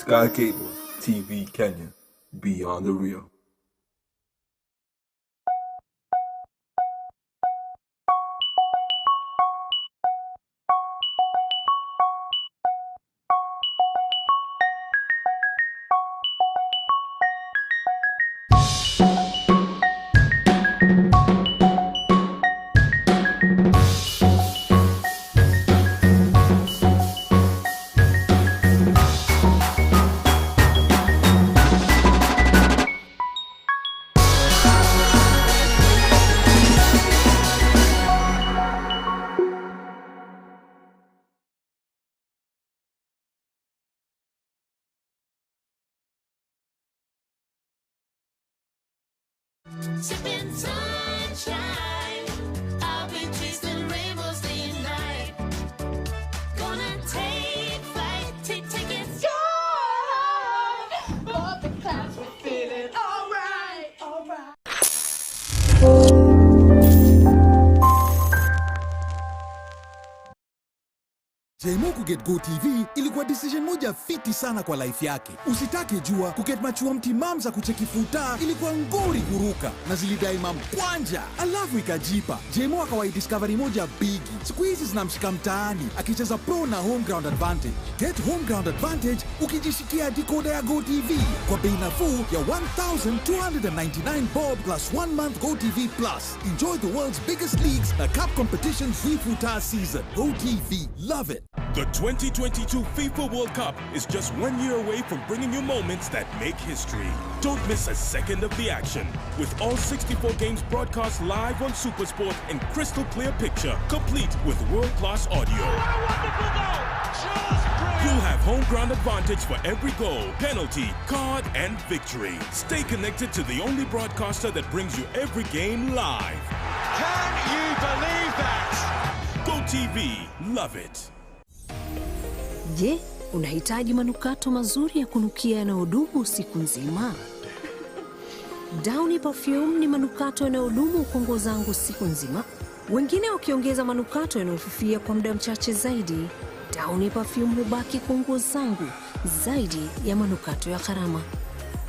Sky Cable TV Kenya, beyond the real. Sipping sunshine. I'll be chasing rainbows day and night. Gonna take flight, take tickets. Above the clouds, we're feeling alright, alright. Jmo kuget GoTV ilikuwa decision moja fiti sana kwa life yake. Usitake jua kuget machua mtimam za kucheki futa ilikuwa ngori kuruka na zilidai mamkwanja, alafu ikajipa. Jmo akawai discovery moja bigi, siku hizi zinamshika mtaani akicheza pro na home ground advantage. Get home ground advantage ukijishikia decoder ya GoTV kwa bei nafuu ya 1299 bob plus one month GoTV Plus. Enjoy the world's biggest leagues na cup competitions futa season. GoTV, love it. The 2022 FIFA World Cup is just 1 year away from bringing you moments that make history. Don't miss a second of the action. With all 64 games broadcast live on Supersport in crystal clear picture, complete with world-class audio. You'll have home ground advantage for every goal, penalty, card, and victory. Stay connected to the only broadcaster that brings you every game live. Can you believe that? Go TV, love it. Je, unahitaji manukato mazuri ya kunukia yanayodumu siku nzima? Downy Perfume ni manukato yanayodumu kwa nguo zangu siku nzima, wengine wakiongeza manukato yanayofifia kwa muda mchache zaidi. Downy Perfume hubaki kwa nguo zangu zaidi ya manukato ya gharama.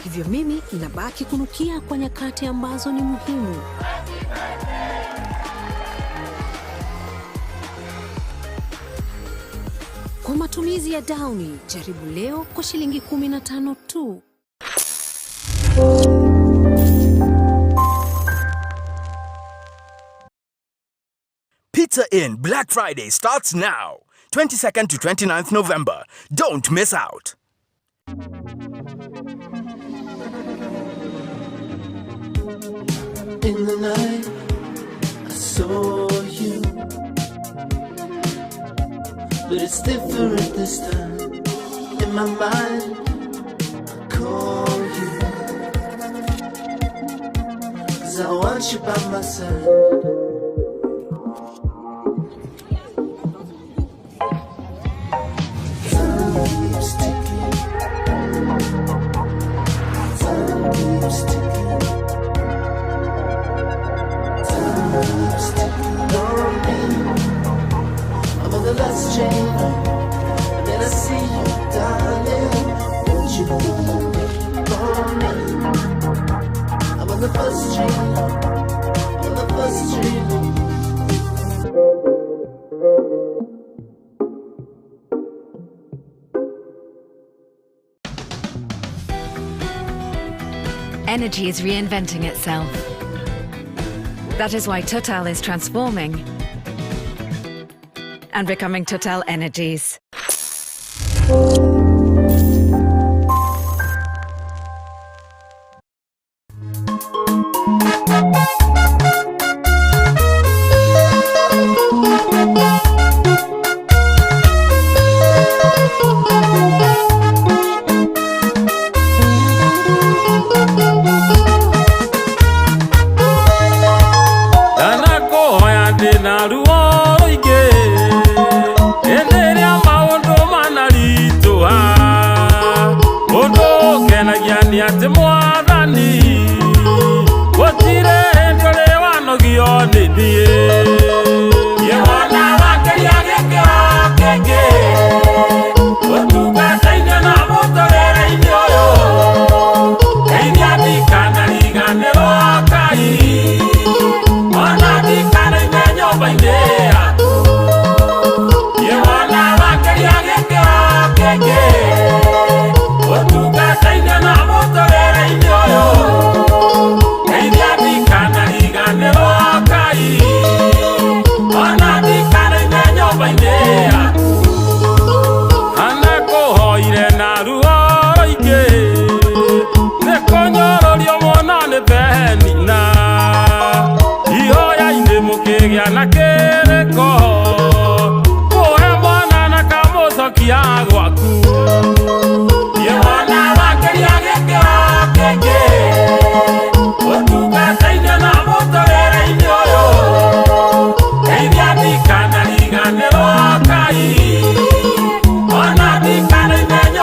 Hivyo mimi inabaki kunukia kwa nyakati ambazo ni muhimu. Kwa matumizi ya Downy, jaribu leo kwa shilingi 15 tu. Pizza Inn Black Friday starts now, 22nd to 29th November. Don't miss out. In the night, I saw you. But it's different this time. In my mind, I call you. 'Cause I want you by my side. Time keeps ticking. Time keeps ticking. Time keeps ticking on me. I'm on the last train, and then I see you, darling. Won't you be for me? I'm on the first train. I'm on the first train. Energy is reinventing itself. That is why Total is transforming and becoming Total Energies. Ndanakuhoya ndĩna ruo rũingĩ hĩndĩ ĩrĩa maũndũ.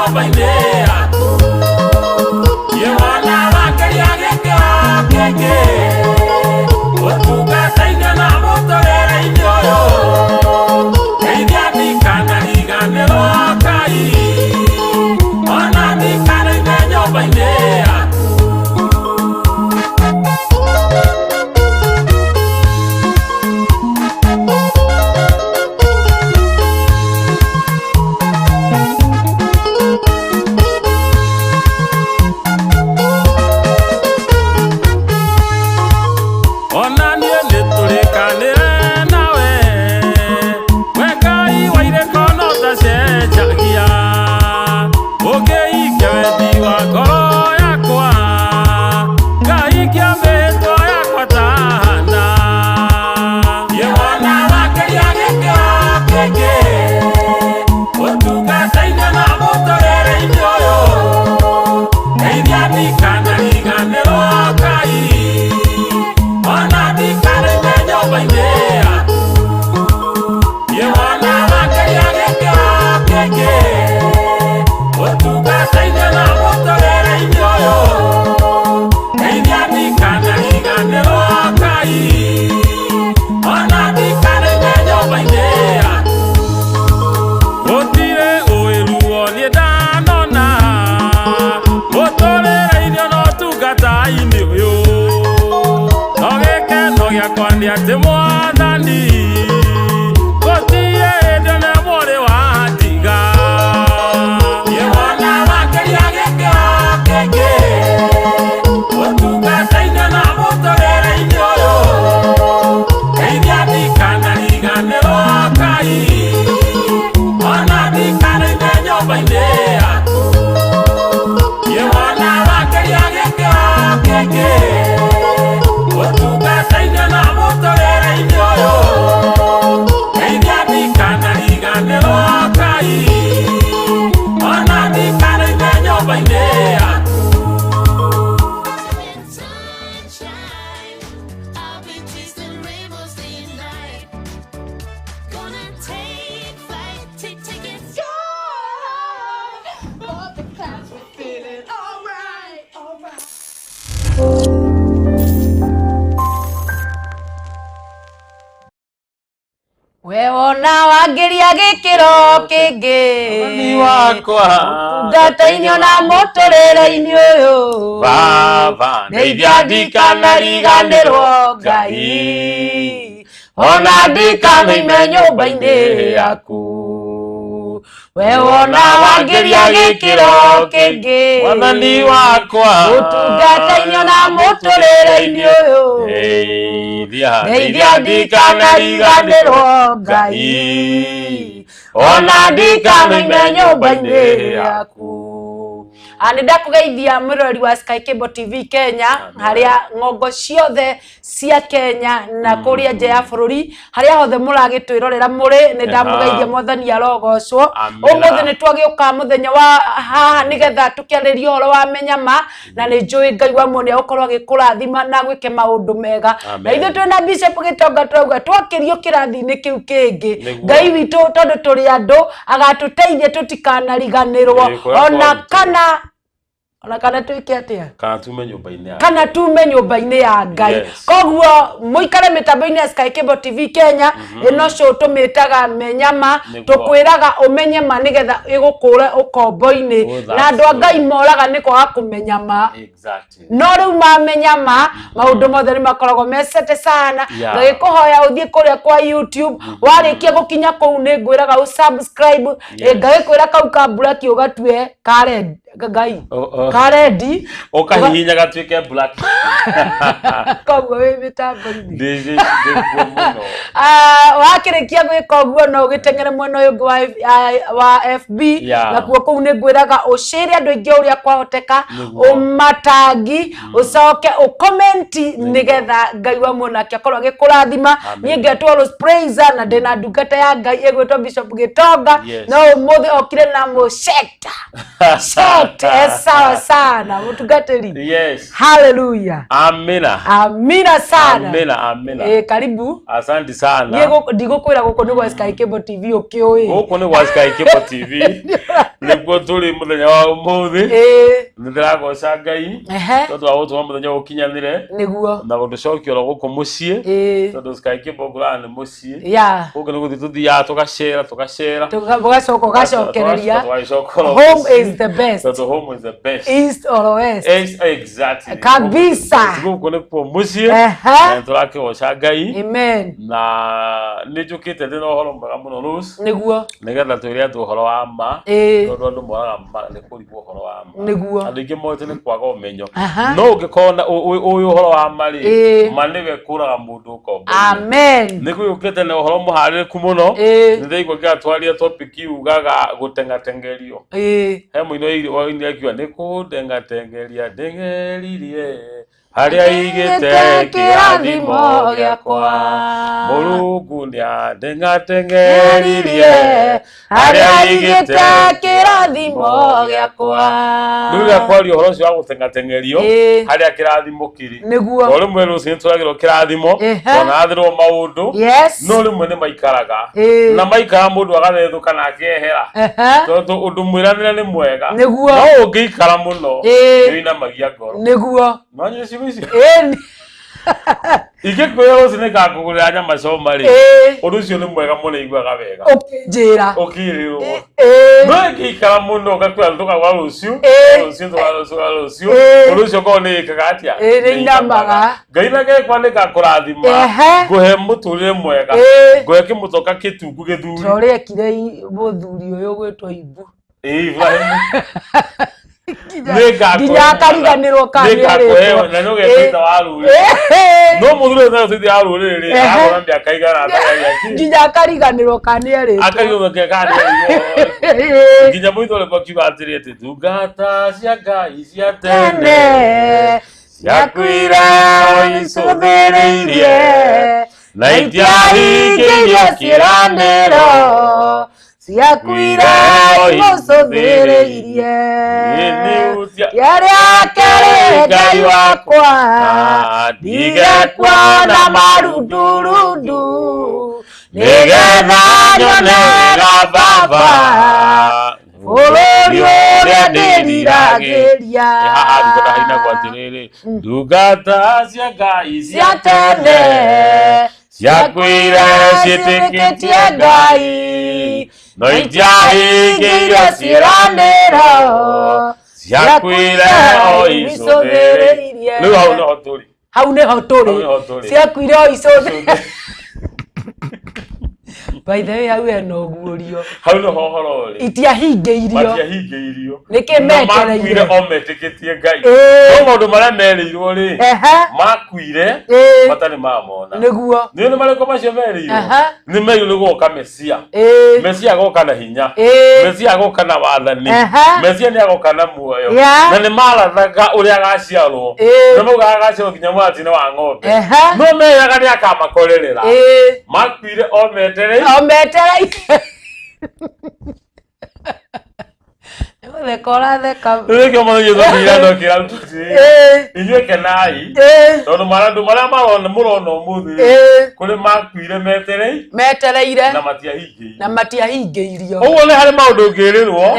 nyũmba-inĩ yaku. Niĩ wona wakĩria gĩkĩro kĩngĩ ũtungata-inĩ na mũtũrĩre-inĩ ũyũ. Ndeithia ndikanariganĩrwo Ngai, ona ndikanaime nyũmba-inĩ yaku. Ona niĩ nĩtũrĩkanĩre nawe, we Ngai wa irĩko no tacenjagia. Ũngĩikia wendi wa ngoro yakwa, ngaikia mĩhĩtwa yakwa ta Hana. Niĩ wona wakĩria gĩkĩro kĩngĩ ũtungata-inĩ na mũtũrĩre-inĩ ũyũ. Ndeithia ndikanariganĩrwo Ngai, ona ndikanaime nyũmba-inĩ yaku. Niĩ wona wakĩria gĩkĩro kĩngĩ ũtungata-inĩ na mũtũrĩre-inĩ ũyũ. Ndeithia ndikanariganĩrwo Ngai, ona ndikanaime nyũmba-inĩ yaku. Gũtirĩ ũiruo niĩ ndanona mũtũrĩre-inĩ na ũtungata-inĩ ũyũ. No gĩkeno gĩakwa nĩ atĩ Mwathani gũtirĩ hĩndĩ ona ĩmwe ũrĩ wandiga. Niĩ wona wakĩria gĩkĩro kĩngĩ ũtungata-inĩ na mũtũrĩre-inĩ ũyũ. Ndeithia ndikanariganĩrwo Ngai, ona ndikanaime nyũmba-inĩ yaku. Niĩ wona wakĩria gĩkĩro kĩngĩ ũtungata-inĩ na mũtũrĩre-inĩ ũyũ. Ndeithia ndikanariganĩrwo Ngai, ona ndikanaime nyũmba-inĩ yaku. Sunshine, I'll be chasing rainbows day and night. Gonna take flight, take take it. Above the clouds, we're feeling alright, alright. We wona wangĩria gĩkĩro kĩngĩ Mwathani wakwa ũtungata-inĩ ona mũtũrĩre-inĩ ũyũ. Baba, ndeithia ndikanariganĩrwo Ngai, ona ndikanaime nyũmba-inĩ yaku. We wona wangĩria gĩkĩro kĩngĩ Mwathani wakwa ũtungata-inĩ ona mũtũrĩre-inĩ ũyũ. Ndeithia Ndeithia ndikanariganĩrwo Ngai, ona ndikanaime nyũmba-inĩ yaku. Nĩ ndakũgeithia mwĩroreri wa Sky Cable TV Kenya, harĩa ng'ongo ciothe cia Kenya na kũrĩa nja ya bũrũri, harĩa hothe mũragĩtwĩrorera mũrĩ, nĩ ndamũgeithia. Mwathani arogocwo. Amina. Ũmũthĩ nĩ twagĩũka mũthenya wa haha nĩgetha tũkĩarĩrie ũhoro wa mĩnyama, na nĩ njũĩ Ngai wa muoyo nĩ egũkorwo agĩkũrathima na gwĩke maũndũ mega. Amen. Na ithuĩ twĩna Bishop Gĩtonga tũrauga twakĩrio kĩrathi-inĩ kĩu kĩngĩ. Nĩguo. Ngai witũ, tondũ tũrĩ andũ, agatũteithia tũtikanariganĩrwo Ĩĩ, kũrĩa ona kwarutwo. Kana twĩke atĩa? Kana tume nyũmba-inĩ ya Kana tume nyũmba-inĩ ya Ngai. Koguo mũikare mĩtambo-inĩ ya Sky Cable TV Kenya. Ĩno show tũmĩtaga Menyama. Tũkwĩraga ũmenye ma nĩgetha ĩgũkũre ũkombo-inĩ. Oh, Na that's andũ a Ngai moraga nĩ kwaga kũmenya ma. No rĩu mamenya ma, maũndũ mothe nĩ makoragwo mecete sana. Ngagĩkũhoya ũthiĩ kũrĩa kwa YouTube. Warĩkia gũkinya kũu, nĩ ngwĩraga ũsubscribe. Ngagĩkwĩra kau ka black ũgatue ka red, Ngai, Oh, oh. ka red. Ũkahihinya gatuĩke black. Koguo wĩ mĩtambo-inĩ. Ndĩkuo mũno. Ah, wakĩrĩkia gwĩka ũguo, no ũgĩteng'ere mwena ũyũ ũngĩ wa FB. Nakuo kũu nĩ ngwĩraga ũcĩre andũ aingĩ ũrĩa kwahoteka, ũmatangi, ũcoke ũkomenti, nĩgetha Ngai wa muonake akorwo agĩkũrathima. Amen. Niĩ ngetwo Rose Praiser, na ndĩna ndungata ya Ngai ĩgwĩtwo Bishop Gĩtonga. No ũmũthĩ okire na mũceta. Shocked. Sawa sana mũtungatĩri. Yes. Haleluya. Amina. Amina sana. Amina, amina. Karibu. Asante Niĩ sana. ndigũkwĩra gũkũ nĩ gwa Sky Cable TV ũkĩũĩ. Gũkũ nĩ gwa Sky Cable TV. Nĩkuo tũrĩ mũthenya wa ũmũthĩ. Nĩ ndĩragoca Ngai tondũ wa gũtũma mũthenya ũyũ ũkinyanĩre Nĩguo. na gũtũcokia oro gũkũ mũciĩ tondũ Sky Cable ngũraga nĩ mũciĩ. Gũkũ nĩ gũthiĩ tũthiaga tũgacera tũgacera. Ũgacoka ũgacokereria. Tũgacoka oro Home mũciĩ. is the best. Tondũ home is the best. East or west. Exactly. Kabisa. Gũkũ nĩkuo mũciĩ. Na nĩtũrakĩgoca Ngai. Amen. Na nĩ njũkĩte ndĩ na ũhoro mwega mũno Rose. Nĩguo. Nĩgetha twĩre andũ ũhoro wa ma. Tondũ andũ moraga ma nĩ kũrigwo ũhoro wa ma. Nĩguo. Andũ aingĩ moĩte nĩ kwaga ũmenyo. No ũngĩkorwo na ũĩ ũhoro wa ma rĩ, ma nĩwe ĩkũraga mũndũ ũkombo-inĩ. Amen. Nĩ gũgĩũkĩte na ũhoro mũharĩrĩku mũno. Nĩ ndaigua ngĩratwaria topic yugaga gũtengatengerio. He mũini wainire akiuga nĩ kũndengatengeria ndeng'eririe harĩa igĩte kĩrathimo gĩakwa. Mũrungu nĩandengateng'eririe harĩa igĩte kĩrathimo gĩakwa. Rĩu rĩrĩa kwaria ũhoro ũcio wa gũtengateng'erio harĩa kĩrathimo kĩrĩ. Nĩguo. O rĩmwe rũcinĩ tũragĩrwo kĩrathimo, twanathĩrwo maũndũ, no rĩmwe nĩ maikaraga. Na maikara mũndũ agathethũka na akehera. Tondũ ũndũ mwĩranĩre nĩ mwega. Nĩguo. No ũngĩikara mũno, nĩ ũinamagia ngoro. Nĩguo. No nyine ciugo icio? Ingĩkwĩra rũcinĩ ngakũgũrĩra nyama choma rĩ, ũndũ ũcio nĩ mwega mũno iguaga wega. Ũkĩnjĩra. Ũkĩrĩrwo. No ĩngĩikara mũno ũgakwĩra tũkagũra rũciũ, rũciũ tũkagũra rũciũ, ũndũ ũcio ũkorwo nĩ ĩkaga atĩa? Nĩ inamaga. Ngai nake nĩ ngakũrathima, ngũhe mũtũrĩre mwega, ngũhe kĩmũtoka kĩtungu gĩthuri. Ta ũrĩa ekire mũthuri ũyũ ũgwĩtwo Ibu. Ibrahimu. Nginya akariganĩrwo kana nĩ nĩngakũhe arĩtwo. na nĩũgetuĩka wa rũrĩrĩ. No mũthuri ũyũ ũtarĩ wa rũrĩrĩ rĩ, agona mĩaka igana atarĩ akĩ. Nginya akariganĩrwo kana nĩ arĩtwo. Akariganĩrwo kana nĩ arĩtwo. Nginya mũitũ ũrĩa akiuga atĩrĩ atĩ ndungata cia Ngai cia tene ciakuire icũthĩrĩirie na itiahingĩirio kĩĩranĩro ciakuire imũcũthĩrĩirie kĩarĩa kĩrĩ Ngai wakwa ndige kuona marundurundu nĩgetha nyone wega Baba bũrũri ũrĩa ndĩriragĩria. Haha ndikona hainagwo atĩrĩrĩ ndungata cia Ngai cia tene ciakuire ciĩtĩkĩtie Ngai no itiahingĩirio ciĩranĩro ciakuire o icũthĩrĩirie. Rĩu hau nĩho tũrĩ. Hau nĩho tũrĩ. Hau nĩho tũrĩ. Ciakuire o icũthĩrĩirie. By the way, hau hena ũguũrio. Hau nĩho ũhoro ũrĩ. Itiahingĩirio. Matiahingĩirio. Nĩkĩ Na metereire? makuire o metĩkĩtie Ngai. No maũndũ marĩa merĩirwo rĩ, makuire matarĩ mamona. Nĩguo. Nĩ nĩ marĩkũ macio merĩirwo? Nĩ merĩirwo nĩ gũgoka Mesia. Mesia agoka na hinya. Mesia agoka na wathani. Mesia nĩ agoka na muoyo. Na nĩ marathaga ũrĩa agaciarwo. Na maugaga agaciarwo nginya mũratĩ-inĩ wa ng'ombe. No meraga nĩ akamakorerera. Makuire o metereire. O metereire. Nĩgũtheka ũratheka. Rĩu nĩkĩo mwathani Jesũ akiuga andũ akĩra arutwo atĩrĩrĩ, inyuĩ kenai tondũ maũndũ marĩa marona mũrona ũmũthĩ rĩ, kũrĩ makuire metereire Metereire. na matiahingĩirio. Na matiahingĩirio. Ũguo nĩ harĩ maũndũ ũngĩrĩrwo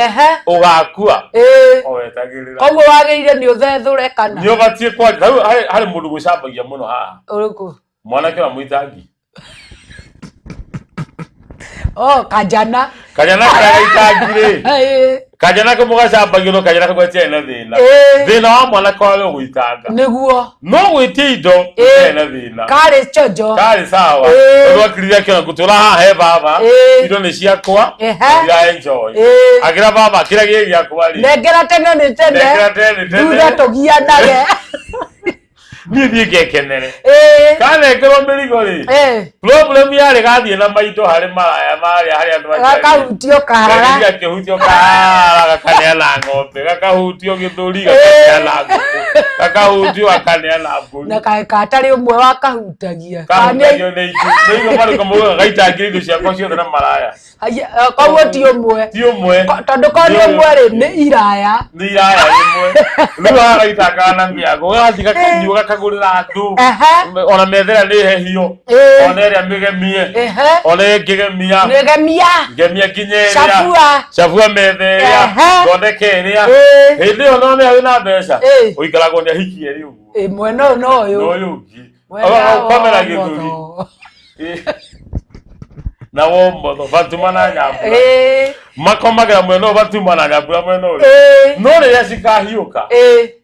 ũgakua o wetagĩrĩra. Koguo wagĩrĩire nĩ ũthethũre kana. Nĩ ũbatiĩ kwaria. Rĩu harĩ mũndũ gwĩcambagia mũno haha. Ũrĩkũ? Mwanake wa mũitangi. Oh, kanjana. Kanjana karĩa gaitangi rĩ. Kanjana kau mũgacambagio no kanjana kau gatiarĩ na thĩna. Thĩna wa mwanake warĩ o gũitanga. Nĩguo. No gwĩtia indo gũtiarĩ na thĩna. Karĩ chonjo. Karĩ sawa. Tondũ akirire akĩona ngũtũra haha he baba. Indo nĩ ciakwa. Ndira enjoy. Akĩra baba kĩrĩa gĩ gĩakwa rĩ. Nengera tene nĩ tene. Nengera tene nĩ tene. Thutha tũgianage. Niĩ thiĩ ngekenere. Ĩĩ. Kanengerwo mĩrigo rĩ. Ĩĩ. Problem yarĩ gathiĩ na maitũ harĩ maraya marĩa harĩa andũ aciari. Gakahutio kahara. Gagĩthiĩ gakĩhutio kahara gakaneana ng'ombe, gakahutio gĩthũri gakaneana ngũkũ, gakahutio gakaneana mbũri. Na kaĩ katarĩ ũmwe wakahutagia. Kahutagio nĩ ithuĩ. Nĩ ithuĩ marĩ kamũgũra gaitangire indo ciakwa ciothe na maraya. Haya, koguo ti ũmwe. Ti ũmwe. Tondũ korwo nĩ ũmwe rĩ, nĩ iraya. Nĩ iraya rĩmwe. Rĩu gagaitangana na mĩago, gagathiĩ gakanyua gakagũrĩra andũ. Ona methera nĩ hehio. Ona ĩrĩa mĩgemie. Ona ĩngĩgemia. Nĩgemia. Ngemia nginya ĩrĩa. Cabua. Cabua metha ĩrĩa. Thondeka ĩrĩa. Hĩndĩ ĩyo no nĩ wĩna mbeca. Ũikaragwo nĩ ahiki erĩ ũguo. Ĩ, mwena ũyũ na ũyũ. Na ũyũ ũngĩ. Mwena wa Ũgakomera gĩthũri. Na womotho Fatuma na Nyambura. Makomagĩra mwena ũyũ Fatuma na Nyambura mwena ũrĩa. No rĩrĩa cikahiũka.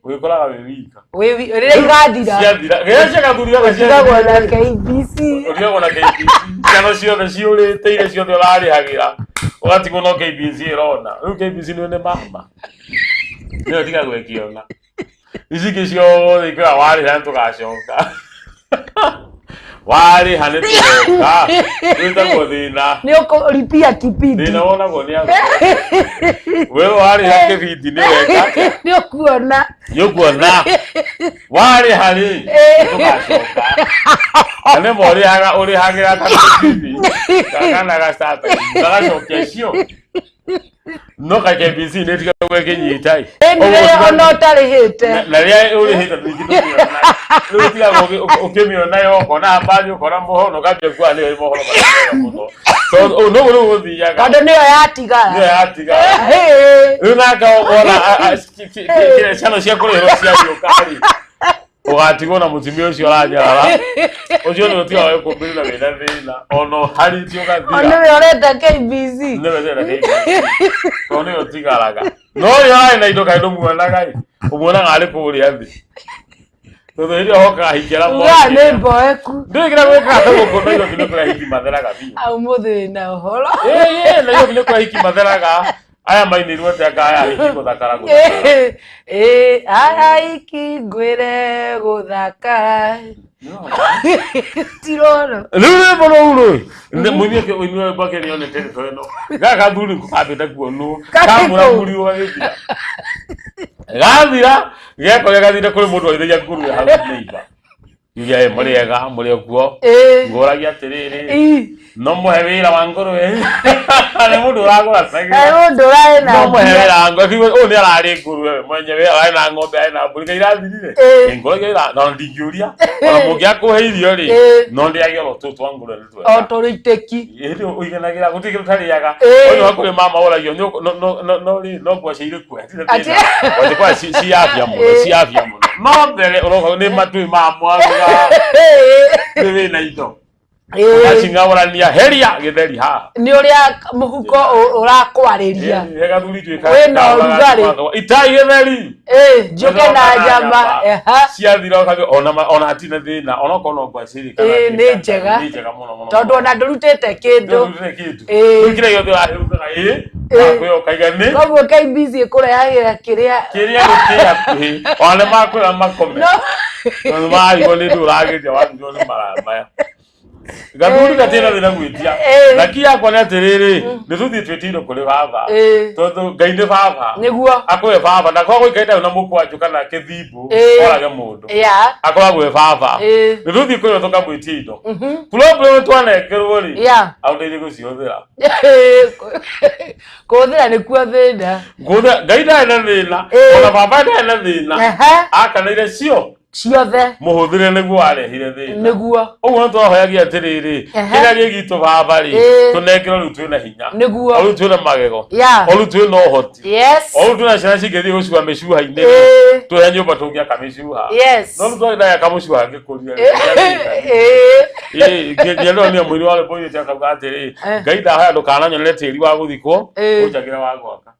Wĩkoraga wĩ wika. Rĩrĩa igathira. Ciathira. Rĩrĩa ciagathuri yothe Ũtigagwo na KBC. Ũtigagwo na KBC. Ciana ciothe ciũrĩte iria ciothe ũrarĩhagĩra. Ũgatigwo no KBC ĩrona. Rĩu KBC nĩ nĩ mama. Nĩyo ĩtigagwo ĩkĩona. Ici ingĩ ciothe ikwĩra warĩha nĩ tũgacoka. Warĩha nĩ tũgoka. Wĩtagwo thĩna. Nĩ ũkũripia kipindi. Thĩna wonagwo nĩ andũ. We warĩha kĩbindi nĩ weka. Nĩ ũkuona. Nĩ ũkuona. Warĩha rĩ tũgacoka. Na nĩ ma ũrĩhaga ũrĩhagĩra kakĩbindi. Kana gacata. Gagacokia cio. No ka KBC nĩ ĩtigagwo ĩkĩnyita ĩ. Ĩni rĩrĩa ona ũtarĩhĩte. Na rĩrĩa ũrĩhĩte ningĩ ndũkĩona. Rĩu ũtigagwo ũkĩmĩona yo ũkona habari ũkona mohoro na ũkambia kuona nĩyo mohoro marĩa mega mũno. Tondũ ũũ noguo rĩu gũthiaga. Tondũ nĩyo yatigara. Nĩyo yatigara. Rĩu nake wona ciana cia kũrĩhĩrwo ciariũka rĩ ũgatigwo na mũtumia ũcio ũranyarara ũcio nĩ ũtigaga wĩkũmbĩrĩ na wĩna thĩna ona ũharĩtie ũgathira. O nĩwe ũrenda KBC. Nĩwe ũrenda KBC. Tondũ nĩwe ũtigaraga. No ũrĩa ũrarĩ na indo kaĩ ndũmuonaga ĩ, ũmuonaga arĩ kũrĩa thĩ. Tondũ hĩndĩ ĩyo hokaga hiki Ugaga nĩ mboeku. Ndũĩ kĩrĩa gwĩkaga gũkũ Nairobi nĩ kũrĩa hiki matheraga biũ. Au mũthĩ wĩna ũhoro. Ĩĩ Nairobi nĩ kũrĩa hiki matheraga. Aya mainĩirwo atĩ anga aya hiki gũthakara gũthakara. Ĩĩ aya hiki ngwĩre gũthakara. Tiroro. Rĩu rwĩmbo rũu rĩ, mũini ũcio ũini wa rwĩmbo ake nĩonete ndeto ĩno. Gaka gathuri kambĩte kuonwo, kamũramũrirwo gagĩthira. Gathira, gekorire gathire kũrĩ mũndũ warĩithagia ngũrwe hau neighbor. Ngiuga ĩ mũrĩ ega mũrĩ o kuo. Ngũragia atĩrĩrĩ, no mũhe wĩra wa ngũrwe. Nĩ mũndũ ũragũra Nĩ mũndũ ũrarĩ na No mũhe mbia. wĩra wa ngũrwe. Akiuga ũyũ nĩ ararĩ ngũrwe we mwenyewe ararĩ na ng'ombe ararĩ na mbũri kaĩ irathirire. Ngũragia wĩra na ndingĩũria. Ona mũngĩakũhe irio rĩ, no ndĩage oro tũtũ twa ngũrwe nĩ twega. O tũrĩitĩki. Hĩndĩ ĩyo ũiganagĩra gũtirĩ kĩndũ ũtarĩaga. Ũyũ hakũrĩ mama ũragio no no no rĩ no ngwacĩ irĩ kuo. Atĩ- Ngwacĩ kwa ci afya mũno, ci afya mũno. No mbere ũroka nĩ matui ma mwaruga nĩ wĩna indo. Ũgacing'aũrania heria gĩtheri haha. Nĩ ũrĩa mũhuko ũrakwarĩria. He gathuri tuĩka. Wĩna ũrugarĩ. Itai gĩtheri. Njũke na nyama. Ciathira ũkagĩa ona ona hatirĩ na thĩna ona okorwo no ngwacĩ rĩ kana Ĩĩ, nĩ njega. Nĩ njega mũno mũno. Tondũ ona ndũrutĩte kĩndũ. Ndũrutĩte kĩndũ. Rĩu kĩrĩa gĩothe ũrahĩrũkaga ĩĩ wakwĩra ũkaiga nĩ Koguo KBC ĩkũrehagĩra kĩrĩa kĩrĩa gĩkĩ hakuhĩ ona nĩ makwĩra makome. Tondũ marigwo nĩ ndũ ũrageria wathirwo nĩ maraya maya. Gathuri gatirĩ na thĩna gwĩtia. Laki yakwa nĩ atĩrĩrĩ, nĩ tũthiĩ twĩtie indo kũrĩ baba. Tondũ Ngai nĩ baba. Nĩguo. Akũhe baba ndakoragwo aikarĩte na mũkwanjũ kana kĩthimbu orage mũndũ. Akoragwo e baba. Nĩ tũthiĩ kũrĩ we tũkamwĩtia indo. Problem twanengerwo rĩ, aũteithie gũcihũthĩra. Kũhũthĩra nĩkuo thĩna. Kũhũthĩra Ngai ndarĩ na thĩna, ona baba ndarĩ na thĩna. Akanĩire cio ciothe mũhũthĩre nĩguo warehire thĩna. Nĩguo. Ũguo nĩ twahoyagia atĩrĩrĩ, kĩrĩa gĩ gitũ baba rĩ, tũnengerwo rĩu twĩna hinya. Nĩguo. O rĩu twĩna magego. O rĩu twĩna ũhoti. O rĩu twĩna ciana cingĩthiĩ gũcua mĩcuha-inĩ rĩ, tũhe nyũmba tũngĩaka mĩcuha. No rĩu twagĩthiĩ mũcuha ngĩkũria rĩ, ngĩndonire mũini wa rwĩmbo oigĩte akauga atĩrĩ, Ngai ndahoya ndũkananyonere tĩri wa gũthikwo, ũnjakĩre wa gwaka.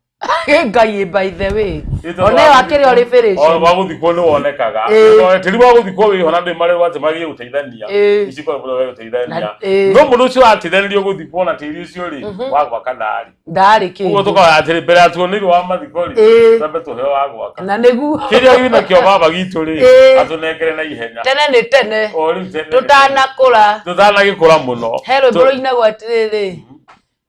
Ngai, by the way, one ĩyo akĩrĩ o O wa gũthikwo nĩ wonekaga. Tĩri wa gũthikwo wĩho na ndĩ marĩrwo atĩ magĩe gũteithania. Ici kwa mũndũ gũteithania. No mũndũ ũcio wateithanirio gũthikwo na tĩri ũcio rĩ, wa gwaka ndarĩ. Ndarĩ Ũguo kĩndũ. tũkoya atĩrĩ, mbere ya tuonirwo wa mathiko rĩ, twambe tũheo wa gwaka. Na nĩguo. Kĩrĩa wĩnakĩo baba gitũ rĩ, atũnengere na ihenya. Tene nĩ tene. O rĩu tene. Tũtanakũra. Tũtanagĩkũra mũno. He rwĩmbo rũinagwo atĩrĩrĩ,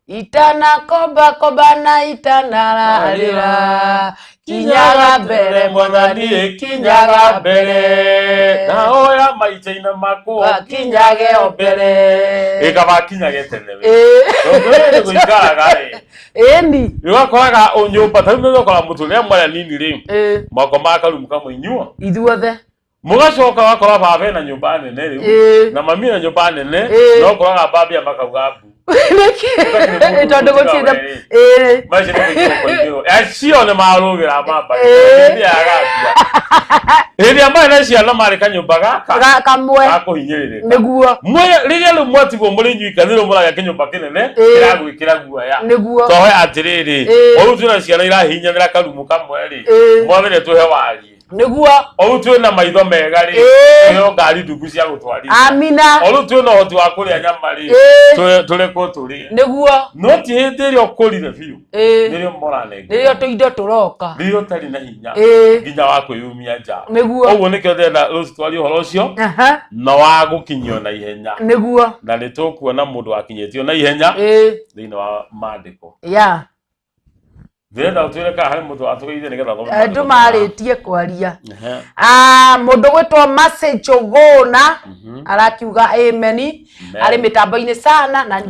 itanakomba komba na itanararĩra, kinyaga mbere Mwathani, kinyaga mbere na oya maica-inĩ makwa kinyage o mbere. Ĩkaba kinyage tene we. Tondũ rĩrĩ gũikaraga rĩ, Ĩni. ũgakoraga nyũmba ta rĩu nĩũgakora mũtũ rĩrĩa mwarĩ anini rĩ, mwakomaga karumu kamwe inyuo ithuothe. Mũgacoka ũgakora baba ena nyũmba nene rĩu na mami ena nyũmba nene, no ũkoraga mbambia makauga mbu. Nĩkĩ? Tondũ gũtirĩ na Maica nĩ kũingĩrwo kũingĩrwo acio nĩ marũgĩra mamba hĩndĩ ya gambia, hĩndĩ ĩrĩa marĩ na ciana marĩ kanyũmba gaka kamwe gakũhinyĩrĩrĩka. Nĩguo. Rĩrĩa rĩu mwatigwo mũrĩ inyuika, nĩrĩo mũragĩa kĩnyũmba kĩnene kĩragwĩkĩra guoya. Tohe atĩrĩrĩ, o rĩu twĩna ciana irahihinyanĩra karumu kamwe rĩ, mwathani tũhe wariĩ. Nĩguo. O rĩu twĩna maitho mega rĩ, tũheo ngari ndungu cia gũtwarithia. Amina. O rĩu twĩna ũhoti wa kũrĩa nyama rĩ, tũrekwo tũrĩe. Nĩguo. No ti hĩndĩ ĩrĩa ũkũrire biũ nĩrĩo mũranengera, nĩrĩo tũindo tũroka, rĩrĩa ũtarĩ na hinya nginya wa kwĩyumia nja. Nĩguo. Ũguo nĩkĩo ndĩrenda rũciũ twarie ũhoro ũcio na wa gũkinyio na ihenya. Nĩguo. Na nĩ tũkuona mũndũ wakinyĩtio na ihenya thĩinĩ wa maandĩko. Ndĩrenda ũtwĩre kana harĩ mũndũ watũgeithia nĩgetha thome maandĩko. Ndũmarĩtie kwaria. Ah, mũndũ gwĩtwo Mercy Njũgũna arakiuga ameni, arĩ mĩtambo-inĩ sana na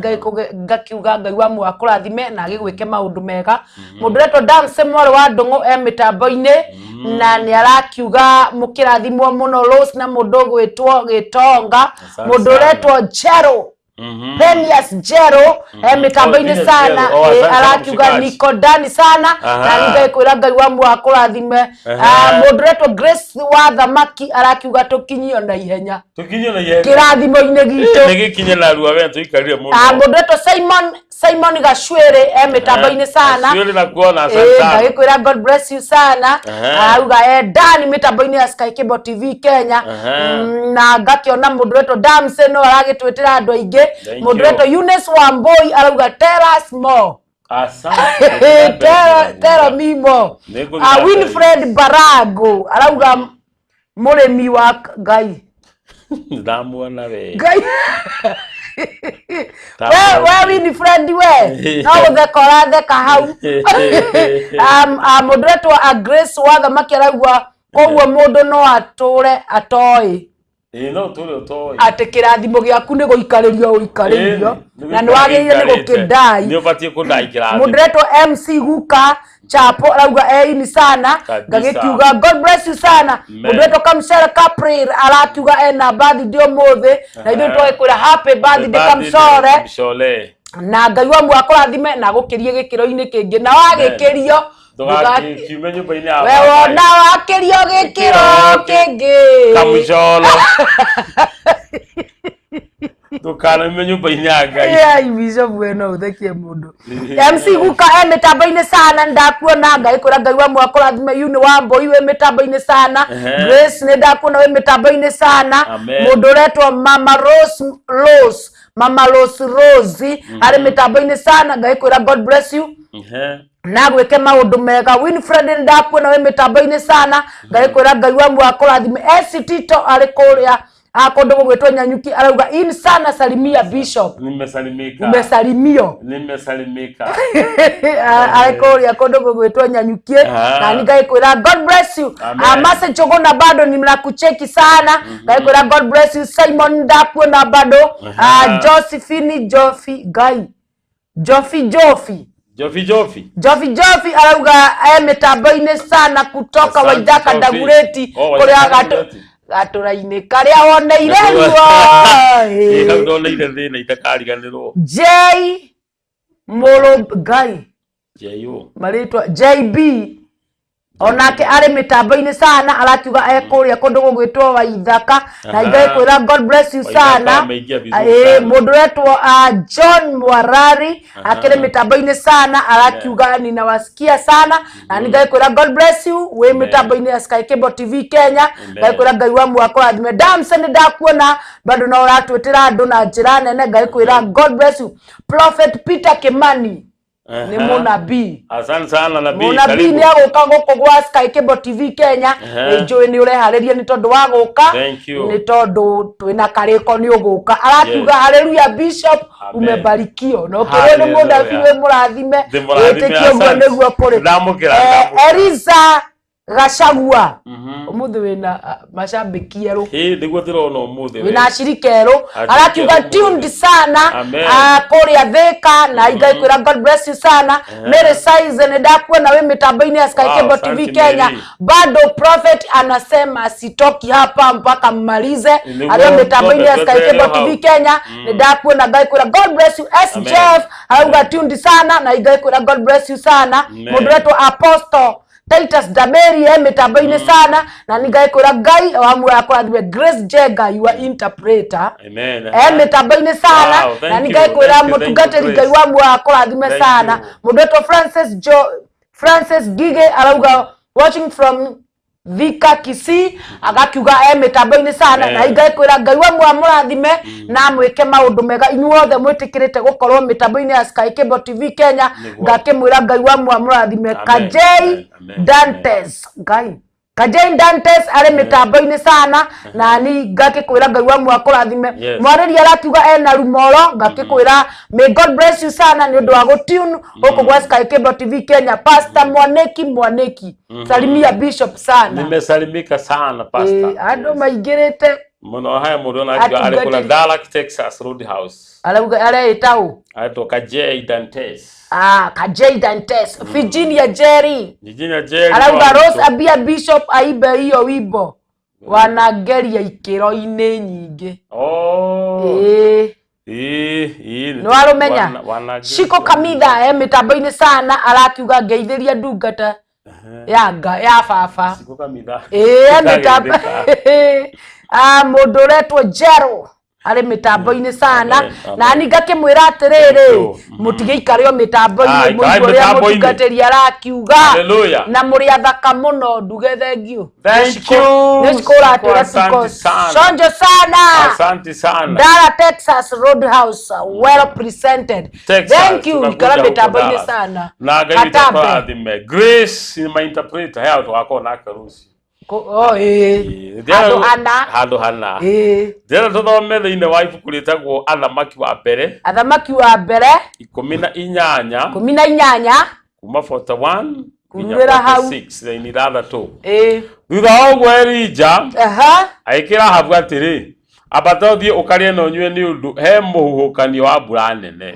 ngakiuga Ngai wa muoyo akũrathime na agĩgwĩke maũndũ mega. Mũndũ ũretwo Damse mwarĩ wa Ndũng'ũ e mĩtambo-inĩ na nĩ arakiuga mũkĩrathimwo mũno Rose na mũndũ ũgwĩtwo Gĩtonga. Asante Mũndũ sana. ũretwo Jero, Penias Jero mĩtambo-inĩ Oh, sana. Jero. Oh, asante sana Arakiuga mshikaji. niko ndani sana na nĩngakwĩra Ngai wa muoyo akũrathime. Ah, mũndũ ũretwo Grace wa Thamaki arakiuga tũkinyio na ihenya Tũkinyio na ihenya. kĩrathimo-inĩ gitũ. Nĩ gĩkinye narua we tũikarire mũno. Ah, mũndũ ũretwo Simon Gacwĩrĩ e mĩtambo-inĩ sana. Gacwĩrĩ na kuona, asante sana. Ngagĩkwĩra God bless you sana. Arauga e ndani mĩtambo-inĩ ya Sky Cable TV Kenya. Na ngakĩona mũndũ ũretwo Damse no aragĩtwĩtĩra andũ aingĩ. Thank Mũndũ you. ũretwo Eunice Wambui arauga tell us more. Asante. Tell me more. Nĩngũthiĩ Ah, na mbere. Winfred Barago arauga mũrĩmi wa Ngai. Ndamuona we. Ngai we, Winifred, we no gũtheka ũratheka hau. Mũndũ ũretwo a Grace wa Thamaki araigua koguo mũndũ no atũre atoĩ Ĩĩ, no tũrĩ ũtoĩ. Atĩ kĩrathimo gĩaku nĩ gũikarĩrio ũikarĩirio na nĩ wagĩrĩire nĩ gũkĩndai. Nĩ ũbatiĩ kũndai kĩrathimo. Mũndũ ũretwo MC Guka Chapo arauga eini sana. Kabisa. Ngagĩkiuga God bless you sana. Amen. Mũndũ ũretwo Kamcere Capril arakiuga ena birthday ũmũthĩ na ithuĩ twagĩkwĩra happy birthday, Kamcore. Kamcore. Na Ngai wa muoyo akũrathime na agũkĩrie gĩkĩro-inĩ kĩngĩ na wagĩkĩrio Ndũgakiume nyũmba-inĩ ya we baba. wona wakĩrio gĩkĩro kĩngĩ. Kamcoro. Ndũkanaume nyũmba-inĩ ya Ngai. Ai, Bishop, we no ũthekie mũndũ. MC Guka e mĩtambo-inĩ sana, ndakuona, Ngai kwĩra Ngai wa muoyo akũrathime. Yu nĩ wa Mbui wĩ mĩtambo-inĩ sana. Grace, nĩ ndakuona wĩ mĩtambo-inĩ sana. Amen. Mũndũ ũretwo Mama Rose, Rose, Mama Rose, Rose arĩ mĩtambo-inĩ sana, Ngai kwĩra God bless you na gwĩke maũndũ mega. Winfred, nĩ ndakuona wĩ mĩtambo-inĩ sana, Ngai kwĩra Ngai wa muoyo akũrathime. SC Tito arĩ kũrĩa kũndũ gũgwĩtwo Nyanyuki arauga in sana, salimia Bishop. Nimesalimika. Umesalimio. Nimesalimika. Arĩ kũrĩa kũndũ gũgwĩtwo Nyanyukie. Na nĩ Ngai kwĩra God bless you. Amen. Mase Njũgũna bado ninakucheki sana, Ngai kwĩra God bless you. Simon, ndakuona bado. Josephine Jofi, Ngai, Jofi, Jofi. Jofi, Jofi. Jofi, Jofi arauga e mĩtambo-inĩ sana kutoka Asante, Waithaka Jofi. Ndagurĩti Oh, kũrĩa Waithaka Ndagureti. gatũra-inĩ karĩa woneire ruo. Ĩ, hau ndoneire thĩna itakariganĩrwo. J Mũrũ Ngai. J.O. Marĩtwa JB. Onake arĩ mĩtambo-inĩ sana, arakiuga ekũrĩa kũndũ gũgwĩtwo Waithaka, na Aha. ngakwĩra God bless you Waithaka sana. ameingia vizuri Ĩĩ, sana. mũndũ ũretwo John Mwarari Aha. akĩrĩ mĩtambo-inĩ sana, arakiuga ninawasikia sana, na nĩ ngakwĩra God bless you wĩ Amen. mĩtambo-inĩ ya Sky Cable TV Kenya. Amen. Ngakwĩra Ngai wa mwako rathime. Damson, nĩ ndakuona bado no ũratwĩtĩra andũ na njĩra nene, ngakwĩra God bless you. Prophet Peter Kimani nĩ Aha. mũnabii. Asante sana nabii. Mũnabii Karibu. nĩ agũka gũkũ gwa Sky Cable TV Kenya. Aha. Nĩ njũĩ nĩ ũreharĩria nĩ tondũ wa gũka, Thank you. nĩ tondũ twĩna karĩko nĩ ũgũka. Arakiuga Yes. haleluya Bishop, Amen. umebarikiwa na ũkĩrwo nĩ Hallelujah. mũnabii wĩ mũrathime. Ndĩmũrathime, Wĩtĩkie ũguo asante. nĩguo kũrĩ. Ndamũkĩra, ndamũkĩra. Eliza Gachagua, ũmũthĩ wĩna macambĩki erũ. Ĩĩ, nĩguo ndĩrona ũmũthĩ we. Wĩna acirika erũ. Ashirika Arakiuga erũ tuned ũmũthĩ. sana Amen. kũrĩa Thĩka, na ngakwĩra God bless you sana. Mary Size, nĩ ndakuona wĩ mĩtambo-inĩ ya Sky Wow, Cable TV asante Kenya. Mary. Bado prophet anasema sitoki hapa mpaka mmalize. Nĩguo Arĩa mĩtambo-inĩ ya twambe Sky tweterere Cable hau. TV Kenya, nĩ ndakuona, ngakwĩra God bless you. S Amen. Jeff arauga tuned sana, na ngakwĩra God bless you sana. Amen. Mũndũ ũretwo Apostle Titus Dameri e mĩtambo-inĩ sana, na nĩ ngakwĩra Ngai wa muoyo akũrathime. Grace Jenga, your interpreter, Amen. e mĩtambo-inĩ sana, Wow, thank na nĩ you, ngakwĩra thank you, thank you, mũtungatĩri Ngai Grace. wa muoyo akũrathime Thank sana. you. Mũndũ wetwo Francis Jo Francis Gige arauga watching from Thika, Kisii, agakiuga e mĩtambo-inĩ sana, na Amen. ngakwĩra Ngai wa muoyo amũrathime na amwĩke maũndũ mega inyuothe mwĩtĩkĩrĩte gũkorwo mĩtambo-inĩ ya Sky Cable TV Kenya. Nĩguo. Ngakĩmwĩra Ngai wa muoyo amũrathime. Amen, Kajei amen, amen. Dantes, Ngai Kajei Dantes arĩ mĩtambo-inĩ sana, na ni ngakĩkwĩra Ngai wa muoyo akũrathime. Yes. Mwarĩria arakiuga ena rumoro, ngakĩkwĩra may God bless you sana nĩ ũndũ wa gũtune gũkũ gwa Sky Cable TV Kenya. Pastor Mwaneki Mwaneki, salimia Bishop sana. Nimesalimika sana pastor. Ĩĩ, andũ maingĩrĩte. Mũno haya mũndũ ona akiuga arĩ kũrĩa Atungatĩri. Dallas, Texas Roadhouse. Arauga areĩta ũ? Aretwo Kajei Dantes. Ah, Kajei Dantes. Virginia Jerry Virginia Jerry. arauga wa Rose Ruto. ambia Bishop aibe hiyo wimbo wanageria ikĩro-inĩ nyingĩ. Oh. Ĩĩ. Ĩĩ, ĩĩ. Nĩ warũmenya? Wana Shiko Kamitha e mĩtambo-inĩ sana, arakiuga ngeithĩria ndungata ya nga ya baba. Shiko Kamitha. Ĩĩ, e mĩtambo. Ndagĩthĩka. Ah, mũndũ ũretwo Jero arĩ mĩtambo-inĩ sana, Amen, amen. na ni ngakĩmwĩra atĩrĩrĩ, Thank you. mũtigĩikare o mĩtambo-inĩ Ah, ikarai mũigue ũrĩa mĩtambo-inĩ. mũtungatĩri arakiuga. Hallelujah. Na mũrĩ athaka mũno, nduge thengiũ. Thank you. Nĩ cikũratwĩra Asante tuko sana. chonjo sana. Asante sana. Dara Texas Roadhouse, well presented. Texas, Thank you. tunakuja Ikara huko mĩtambo-inĩ Dallas. sana. Na Ngai witũ Katambe. akũrathime. Grace ni my interpreter. Hea tũgakorwo nake rũciũ. Oh, ĩĩ. Handũ hana. Handũ hana. Ĩĩ. Ndĩrenda tũthome thĩinĩ wa ibuku rĩtagwo Athamaki wa mbere Athamaki wa mbere 18 18 kuma 41 nginya Kururĩra hau. 46 raini ithathatũ. Ĩĩ. Thutha wa ũguo Elija Aha. agĩkĩra Ahabu atĩrĩ, ambata ũthiĩ ũkarĩe na ũnyue nĩ ũndũ he mũhuhũkanio wa mbura nene.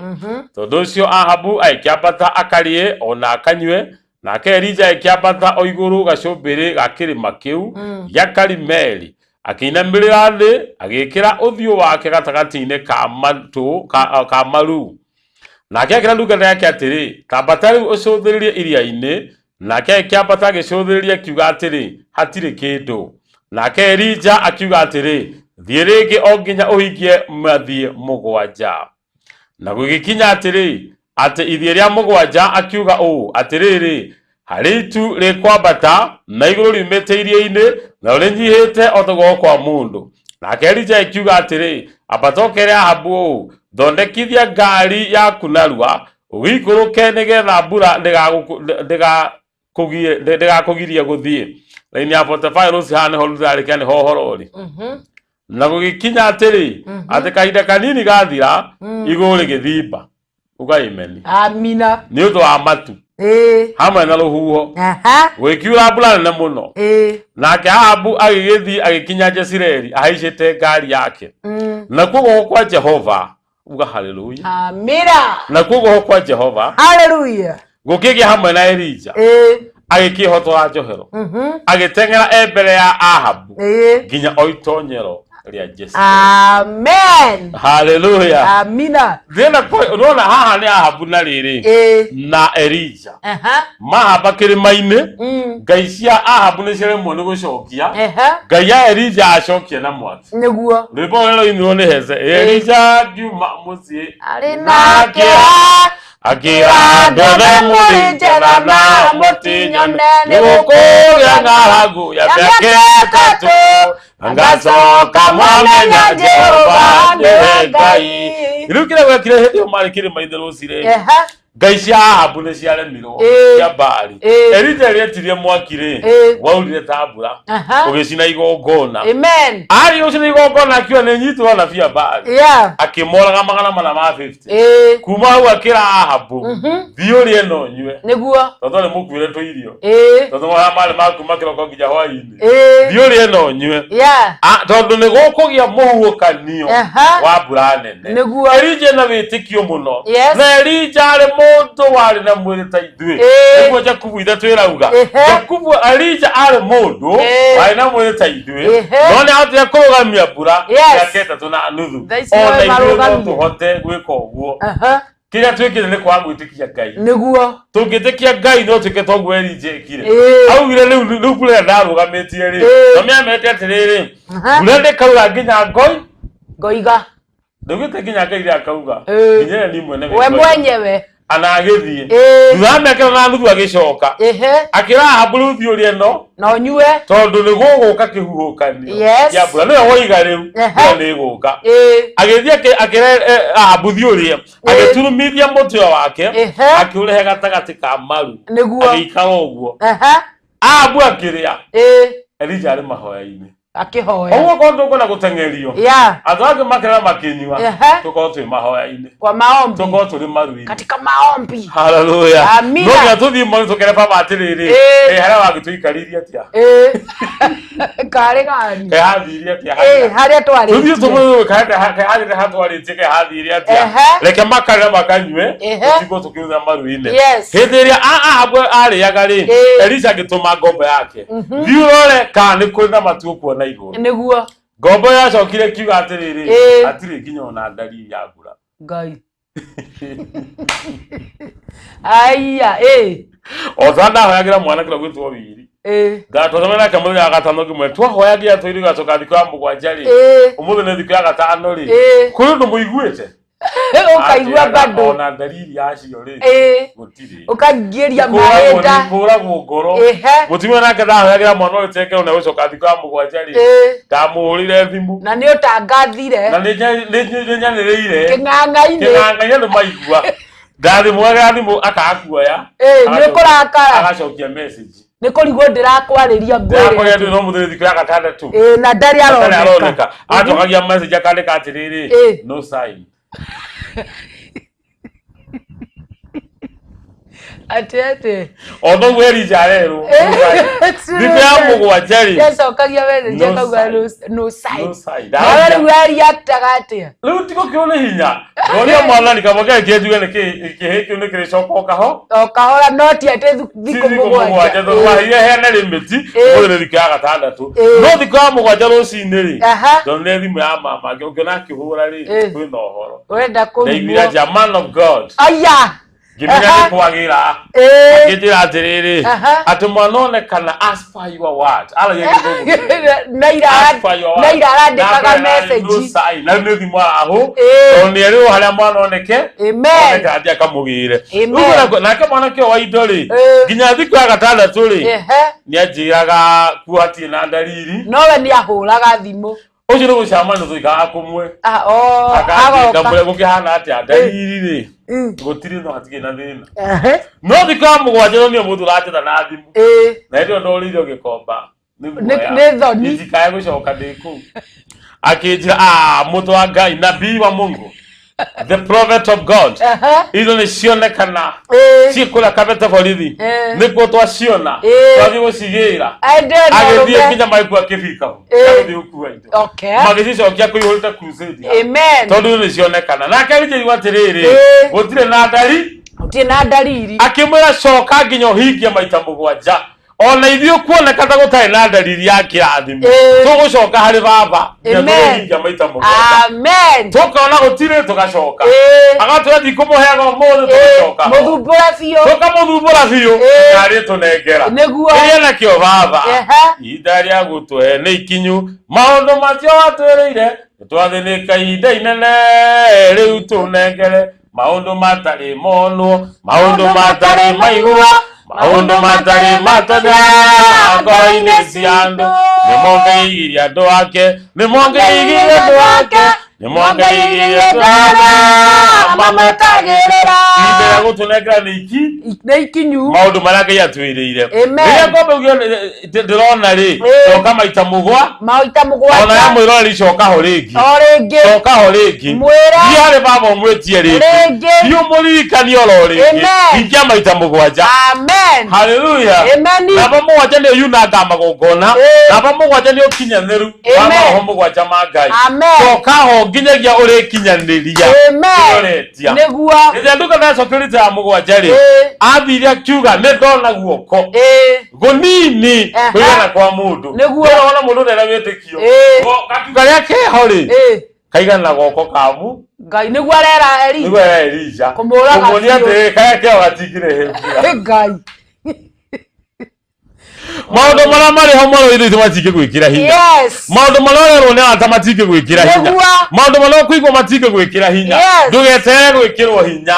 Tondũ ũcio Ahabu agĩkĩambata akarĩe o na akanyue, nake Elija agĩkĩambata o igũrũ gacũmbĩrĩ ga kĩrĩma kĩu gĩa Karimeli, akĩinamĩrĩra thĩ, agĩĩkĩra ũthiũ wake gatagatĩ-inĩ ka matũ ka maru. Nake akĩra ndungata yake atĩrĩ, tambata rĩu ũcũthĩrĩrie iria-inĩ. Nake agĩkĩambata agĩcũthĩrĩria akiuga atĩrĩ, hatirĩ kĩndũ. Nake Elija akiuga atĩrĩ, thiĩ rĩngĩ o nginya ũhingie mathiĩ 7. Na gũgĩkinya atĩrĩ, atĩ ithiĩ rĩa 7 akiuga ũũ, atĩrĩrĩ, harĩ itu rĩkwambata na igũrũ riumĩte iria-inĩ, na rĩnyihĩte o ta guoko kwa mũndũ. Nake Elija akiuga atĩrĩ, ambata ũkere Ahabu ũũ, thondekithia ngari yaku narua, ũgĩikũrũke nĩgetha mbura ndĩgakũgirie gũthiĩ. Raini ya 45 rũciũ haha nĩho rũrarĩkia nĩho ũhoro ũrĩ. Na gũgĩkinya atĩrĩ, atĩ kahinda kanini gathira, igũrũ rĩgĩthimba. Uga amen. Amina. Nĩ ũndũ wa matu Ĩĩ. hamwe na rũhuho, Aha. gũgĩkiura mbura nene mũno. Ĩĩ. Nake Ahabu agĩgĩthiĩ agĩkinya Jezireeli ahaicĩte ngari yake. Nakuo guoko kwa Jehova, uga haleluya. Amina. Nakuo guoko kwa Jehova Haleluya. gũkĩgĩa hamwe na Elija, Ĩĩ. agĩkĩhotora njohero, agĩteng'era e mbere ya Ahabu Ĩĩ. nginya o itonyero Rĩa Jesu. Amen. Haleluya. Amina. Thĩna ũrona haha nĩ Ahabu na rĩrĩ na Elija mahamba kĩrĩma-inĩ. Ngai cia Ahabu nĩ ciaremwo nĩ gũcokia, Ngai ya Elija acokia na mwaki. Rwĩmbo rũrĩa rũinirwo nĩ Heze, Elija ngiuma mũciĩ arĩ nake akĩra andũ othe mũrĩ njera na mũtinyone nĩ gũkũgĩa ng'aragu ya mĩaka 3, ngacoka mwamenya Jehova nĩwe Ngai. Rĩu kĩrĩa gwekire hĩndĩ ĩyo marĩ kĩrĩma-inĩ rũcinĩ, ngai cia Ahabu nĩ ciaremirwo, cia Baali. Elija ĩrĩa etirie mwaki rĩ, waurire ta mbura, ũgĩcina igongona. Amen. Arĩ gũcina igongona akiuga nĩ nyitwo anabii a Baali, akĩmoraga 450. Kuma hau akĩra Ahabu, thiĩ ũrĩe na ũnyue, tondũ nĩ mũkuĩre tũirio, tondũ marĩa marĩ ma kuma kĩroko nginya hwaĩ-inĩ. Thiĩ ũrĩe na ũnyue, tondũ nĩ gũkũgĩa mũhuhũkanio wa mbura nene. Elija na wĩtĩkio mũno. Na Elija arĩ mũndũ warĩ na mwĩrĩ ta ithuĩ. Nĩguo Jakubu ithe twĩrauga. Jakubu, Elija arĩ mũndũ warĩ na mwĩrĩ ta ithuĩ, no nĩ ahotire kũrũgamia mbura mĩaka 3.5. Thaa ici Ona nowe ithuĩ no marũgamia. tũhote gwĩka ũguo. Kĩrĩa twĩkire nĩ kwaga gwĩtĩkia Ngai. Tũngĩtĩkia Ngai no twĩke toguo Elija ekire. Augire rĩu rĩu mbura ĩrĩa ndarũgamĩtie rĩ, no mĩamete atĩrĩrĩ, mbura ndĩkaura nginya ngoi Ngoiga. Ndaugĩte nginya Ngai rĩrĩa akauga, nginya ĩrĩa ni mwene We ngoiga. mwenyewe. Ana agĩthiĩ thutha wa mĩaka 5.5 agĩcoka, akĩra Ahabu, rĩu thiĩ ũrĩe no na ũnyue, tondũ nĩ gũgũka kĩhuhũkanio kĩa mbura, nĩwe woiga rĩu mbura nĩ ĩgũka. Agĩthiĩ akĩra Ahabu, thiĩ ũrĩe. Agĩturumithia mũtwe wake, akĩũrehe gatagatĩ ka maru, agĩikara ũguo. Ahabu akĩrĩa, Elija arĩ mahoya-inĩ. Akĩhoya. Ũguo korwo tũkwenda gũteng'erio, andũ angĩ makĩrĩa makĩnyua, tũkorwo twĩ mahoya-inĩ, kwa maombi, tũkorwo tũrĩ maru-inĩ. Katika maombi. Haleluya. Amina. No nginya tũthiĩ moni tũkere baba atĩrĩrĩ, harĩa wagĩtũikarĩirie atĩa? Karĩ gani? Kaĩ hathire atĩa? Harĩa tũthiĩ twarĩtie. Tũmũĩ kaĩ hatwarĩtie, kaĩ hathire atĩa? Reke makarĩra makanyue, tũtigwo tũkĩrutha maru-inĩ. Hĩndĩ ĩrĩa Ahabu arĩaga rĩ, Elisha agĩtũma ngombo yake, thiĩ ũrore kana nĩ kũrĩ na matu ũkuona igũrũ. Ngombo yacokire kiuga atĩrĩrĩ, hatirĩ nginya ona ndariri ya mbura. Ngai aya. O ta ndahoyagĩra mwana kĩrĩa gwĩtwo wiri, ndatwacemania nake mũthenya wa gatano, ngĩmwĩra twahoyagira tũirĩ gacoka thikũ ya 7 rĩ, ũmũthĩ nĩ thikũ ya gatano rĩ, kũrĩ ũndũ mũiguĩte? Ũkaigua Anjĩraga bado. Ona ndariri yacio rĩ, gũtirĩ. Ũkaingĩria Kũragwo maĩ nda. nĩ kũragwo ngoro. Mũtumia nake ndahoyagĩra mwana ũyũ tengero na gũcoka thikũ ya 7 rĩ, ndamũhũrĩire thimũ Na nĩ ũtangathire. Na nĩ nyanĩrĩire kĩng'ang'a-inĩ. Kĩng'ang'a-inĩ andũ maigua ndathimũhagĩra thimũ akaga kuoya. Nĩ kũrakara. Agacokia message. Nĩ kũrigwo ndĩrakwarĩria. Ndĩrakwarĩria Ngwĩre ndĩ no mũthĩ thikũ ya gatandatũ. Na ndarĩ Ndarĩ aroneka. aroneka. Acokagia message akandĩka atĩrĩrĩ, no sign. Atĩ O noguo Elija arerwo no sign. Thikũ ya 7 rĩ, yacokagia message No akauga sign. no sign. No sign. Nawe rĩu ariactaga atĩa? Rĩu tigũkĩrwo nĩ hinya ngoria mwathani kaba keke njuge nĩ kĩhĩ kĩu nĩ kĩrĩcoka o kaho O kahora, no ti atĩ thikũ thikũ 7. 7, tondũ waheire heane limit. Ũmũthĩ nĩ thikũ ya gatandatũ, no thikũ ya 7 rũcinĩ rĩ, ndonire thimũ ya mama, ngĩona akĩhũra rĩ, kwĩna ũhoro. Ũrenda Ndaiguire kũrumwo. atĩ a man of God, Aya. ngĩmenya nĩ kwagĩra. Akĩnjĩra atĩrĩrĩ, atĩ mwana onekana as per your word. Aragia Gĩthũngũ kĩnene. Na ira As per your word. Na ira arandĩkaga Na mbere arĩ no message. sign. Na rĩu nĩ thimũ arahũ, tondũ nĩ erĩrwo harĩa mwana oneke, Amen. oneke athiĩ akamũgĩre. Amen. Rĩu nake mwanake ũyũ wa indo rĩ, nginya thikũ ya gatandatũ rĩ, nĩ anjĩraga kuo hatirĩ na ndariri. Nowe nĩ ahũraga thimũ. Ũcio nĩ gũcamania tũikaraga kũmwe. Ah, oh, akanjĩka agoka. mũrĩa gũkĩhana atĩa, ndariri rĩ, gũtirĩ, no hatirĩ na thĩna. No thikũ ya 7 no nĩo mũndũ ũranjetha na thimũ, na hĩndĩ ĩyo ndorĩirio gĩkomba nĩ guoya. Nĩ thoni. Itikae gũcoka ndĩ kũu. Akĩnjĩra, ah, mũndũ wa Ngai, nabii wa Mungu, the prophet of God, indo nĩ cionekana, ciĩ kũrĩa Kabete borithi, nĩkuo twaciona, twathiĩ gũcigĩra. Aendee na Agĩthiĩ ũrũme. nginya magĩkua kĩbikabu, agĩthiĩ gũkua indo, magĩcicokia kũihũrĩte crusade hau. Tondũ nĩ cionekana. Nake arijĩrwo atĩrĩrĩ, gũtirĩ na ndari. Gũtirĩ na ndariri. Akĩmwĩra, coka nginya ũhingie maita 7. Ona ithuĩ kuoneka ta gũtarĩ na ndariri ya kĩrathimo, tũgũcoka harĩ baba nginya Amen. tũrĩhingia maita 7. Amen. Tũkona gũtirĩ, tũgacoka. Agatwĩra ndikũmũheaga ũmũthĩ, tũgacoka ho. Mũthumbũre biũ. Tũkamũthumbũra biũ narĩ tũnengera Nĩguo. Kĩrĩa nakĩo baba, ihinda rĩa gũtũhe nĩ ikinyu, maũndũ macio watwĩrĩire, nĩtwathĩnĩka ihinda inene, rĩu tũnengere maũndũ matarĩ monwo, maũndũ matarĩ maigua, maũndũ matarĩ matanya ngoro-inĩ cia andũ. Nĩmongereirie andũ ake, nĩmongereirie andũ ake, nĩmongereirie andũ ake Mamũtagĩrĩra. Ihinda rĩa gũtũnengera nĩ iki Nĩ ikinyu. Maũndũ marĩa Ngai atwĩrĩire. Amen. Rĩrĩa ngombe uge ndĩrona rĩ, coka maita 7. Maita 7. Ona ya mwĩroreri, coka ho rĩngĩ. O rĩngĩ. Coka ho rĩngĩ. Mwĩre. Thiĩ harĩ baba ũmwĩtie rĩngĩ. Rĩngĩ. Thiĩ ũmũririkanie oro rĩngĩ. Amen. Hingia maita 7. Amen. Haleluya. Amen. Namba 7 nĩ yunanga magongona. Namba 7 nĩ ũkinyanĩru wa Amen. maroho 7 ma Ngai. Amen. Coka ho nginyagia ũrĩkinyanĩria Amen. kĩrĩa ũretia. Nĩguo. Rĩrĩa ndungata yacokerire ya 7 rĩ, athire akiuga nĩ ndona guoko gũnini kũigana kwa mũndũ. Nĩguo. Ndĩrona mũndũ ũrĩa wĩtĩkio. Gatu karĩa keho rĩ, kaigana guoko kamu. Ngai nĩguo arera Eli. Nĩguo era Elija Kũmũraga kũmuonia biũ. atĩrĩrĩ, karĩa keho gatingĩrehe mbura. Ngai. Maũndũ marĩa marĩ ho mwerũ ithu matingĩgwĩkĩra hinya. Maũndũ marĩa ũrerwo nĩ arata matingĩgwĩkĩra hinya. Nĩguo. Maũndũ marĩa ũkũigua matingĩgwĩkĩra hinya. Ndũgeterere gwĩkĩrwo hinya.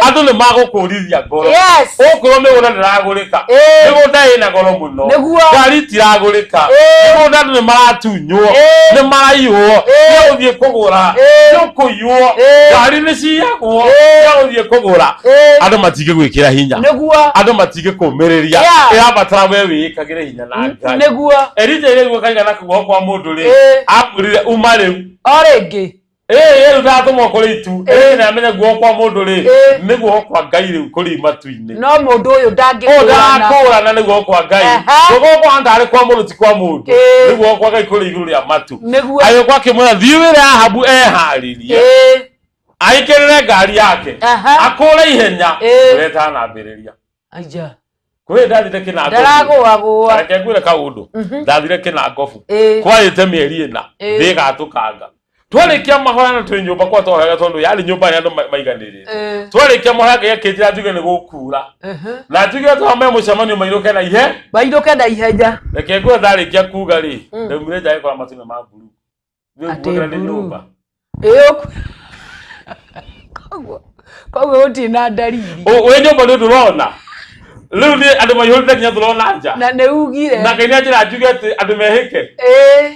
Andũ nĩ magũkũrithia ngoro. Ũkwĩrwo mĩgũnda ndĩragũrĩka, mĩgũnda ĩna goro mũno. Nĩguo. Ngari itiragũrĩka, mĩgũnda andũ nĩ maratunywo, nĩ maraiywo, nĩ ũthiĩ kũgũra nĩ ũkũiywo, ngari nĩ ciyagwo, nĩ ũthiĩ kũgũra, andũ matingĩgwĩkĩra hinya. Nĩguo. Andũ matingĩkũmĩrĩria. Ĩrabatara we wĩĩkagĩre hinya na Ngai. Nĩguo. Elija ĩrĩguo kaigana guoko kwa mũndũ rĩ, amwĩrire uma rĩu. O rĩngĩ. Ĩĩ, rĩu ndatũmwo kũrĩ itu. Ĩĩ, nĩ amenye guoko kwa mũndũ rĩ, nĩ guoko kwa Ngai rĩu kũrĩ matu-inĩ. No mũndũ ũyũ Ũyũ ndangĩkũrana. ndakũrana nĩ guoko kwa Ngai. Guoko kwa ndarĩ kwa mũndũ, ti kwa mũndũ, nĩ guoko kwa Ngai kũrĩ igũrũ rĩa matu. Nĩguo. Agĩũka akĩmwĩra, thiĩ wĩre Ahabu eharĩrie, aikĩrĩre ngari yake, akũre ihenya ũrĩa ĩtanambĩrĩria. Aija. Kwĩ ndathire kĩnangobu. Ndaragũagũa. Reke ngwĩre kaũndũ. Ndathire kĩnangobu kwarĩte mĩeri 4 thĩ ĩgatũkanga. Twarĩkia mahoya na twĩ nyũmba kwa twahoyaga, tondũ yarĩ nyũmba ya andũ maiganĩrĩte. Twarĩkia mahoya, Ngai akĩnjĩra njuge nĩ gũkura, na njuge atĩ me mũcemanio mainũke na ihe Mainũke na ihenya. Reke ngwĩre, ndarĩkia kuga rĩ, ndaumire nja gĩkora matu nĩ ma mburu. Atĩ Rĩu nĩ mburu. nyũmba. Koguo gũtirĩ na ndariri. Wĩ nyũmba nĩ ndũrona rĩu nĩ andũ maihũrĩte nginya tũrona nja. Na nĩ ugire. Na Ngai nĩ anjĩra njuge atĩ andũ mehĩke.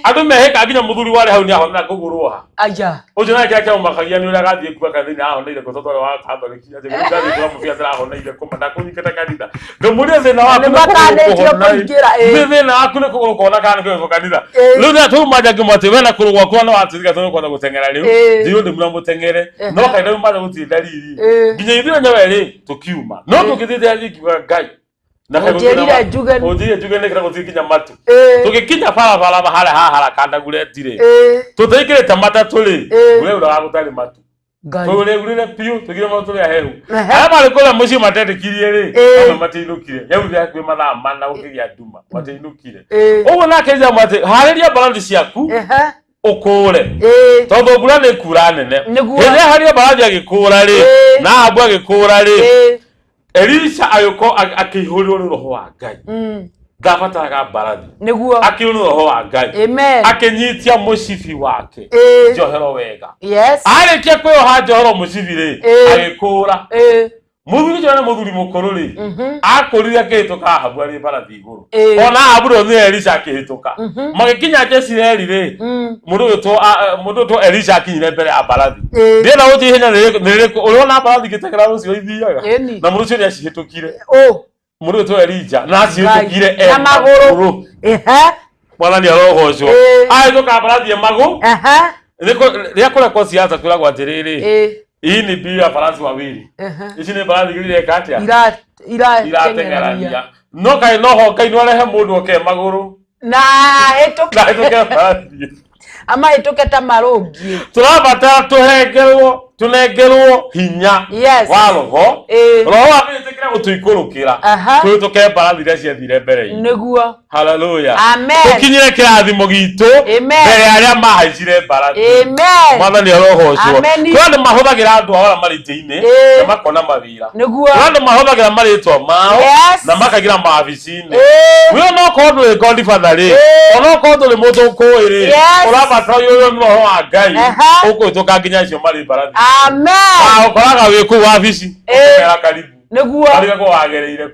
Andũ mehĩka nginya mũthuri warĩ hau nĩ ahonera kũgũrwo ha. Aja. Ũcio nake kĩrĩa kĩamũmakagia nĩ ũrĩa agathiĩ kuga kanitha-inĩ ahoneire kũ, tondũ wa Katholiki atĩ rĩu ndathiĩ kũra mũbira ndĩrahoneire kũ, ma ndakũnyitĩte kanitha ngĩmũria thĩna waku Nĩ nĩ kũgũrũ makanĩtio kũhona ĩ. kũingĩra, ĩĩ. Nĩ thĩna waku nĩ kũgũrũ kũhona kana nĩ kũgũrũ kanitha? Rĩu nĩ twauma nja ngĩmwĩra atĩ we na kũgũrũ gwaku no watuĩka tondũ kwenda gũteng'era rĩu njirwo ndĩ mũra mũteng'ere, no kanitha rĩu maja gũtirĩ ndariri nginya ithuĩ enyewe rĩ tũkiuma no tũkĩthiĩ njĩra ngiuga Ngai na kaĩ gũtirĩ na Ũnjĩrire njuge. Ũnjĩrire njuge nĩkĩra gũtirĩ nginya matu. Tũgĩkinya barabara harĩa haha kandagureti rĩ, tũtaingĩrĩte matatũ rĩ, mbura yauraga gũtarĩ matu. Tũrĩurire biũ, tũgire matu tũrĩ ahehu. Arĩa marĩ kũrĩa mũciĩ matendĩkirie rĩ, amwe matiainũkire. Yaurire hakuhĩ mathaa 4 gũkĩgĩa nduma, matiainũkire. Ũguo nake Elijah atĩ harĩria mbarathi ciaku ũkũũre, tondũ mbura nĩ kura nene. Nĩguo. Hĩndĩ ĩrĩa harĩa mbarathi agĩkũũra rĩ, na Ahabu agĩkũũra rĩ, Elisha agĩkorwo akĩihũrwo nĩ roho wa Ngai. Ndabataraga mbarathi. Nĩguo. Akĩihũrwo nĩ roho wa Ngai. Amen. Akĩnyitia mũcibi wake njohero wega. Arĩkia kwĩyoha njohero mũcibi rĩ, agĩkũũra. Mũthuri ũcio nĩ mũthuri mũkũrũ rĩ, akũrire akĩhĩtũka Ahabu arĩ mbarathi igũrũ. Ona Ahabu ndonire Elisha akĩhĩtũka. Magĩkinya Jezreeli rĩ, mũndũ ũgwĩtwo Elisha akinyire mbere ya mbarathi. Ndĩrenda gũthiĩ ihenya nĩ rĩrĩkũ ũrona mbarathi igĩteng'era rũciũ ithiaga. Ĩni. Na mũndũ ũcio nĩ acihĩtũkire. Mũndũ ũgwĩtwo Elija na acihĩtũkire e Na magũrũ. Mwathani arogocwo. Ahĩtũka mbarathi e magũ. Rĩrĩa kũrekwo siasa kwĩragwo atĩrĩrĩ, hii ni mbio ya farasi wawili. Ici nĩ mbarathi igĩrĩ ireka atĩa? Irateng'erania. Iratengerania. No kaĩ no ho Ngai no arehe mũndũ oke magũrũ Na na ahĩtũke. ahĩtũke mbarathi. Amahĩtũke ta marũngiĩ. Tũrabatara tũhengerwo. Tũnengerwo hinya wa roho. Roho wa Ngai gũtũikũrũkĩra, tũhĩtũke mbarathi iria ciathire mbere itũ. Nĩguo. Haleluya. Amen. Tũkinyĩre kĩrathimo gitũ Amen. mbere ya arĩa mahaicire mbarathi. Amen. Mwathani arohocwo. Amen. Kwĩ andũ mahũthagĩra andũ ao arĩa marĩ itĩ-inĩ na makona mawĩra. Nĩguo. Kwĩ andũ mahũthagĩra marĩtwa mao na makaingĩra mawabici-inĩ. We onokorwo ndũrĩ godfather rĩ, onokorwo ndũrĩ mũndũ ũkũĩ rĩ, ũrabatara ũiyũrwo nĩ roho wa Ngai, ũkũhĩtũka nginya acio marĩ mbarathi. Amen. Ũkoraga wĩ kũu wabici, ũkera karibu. Nĩguo. Warigagwo wagereire kũ.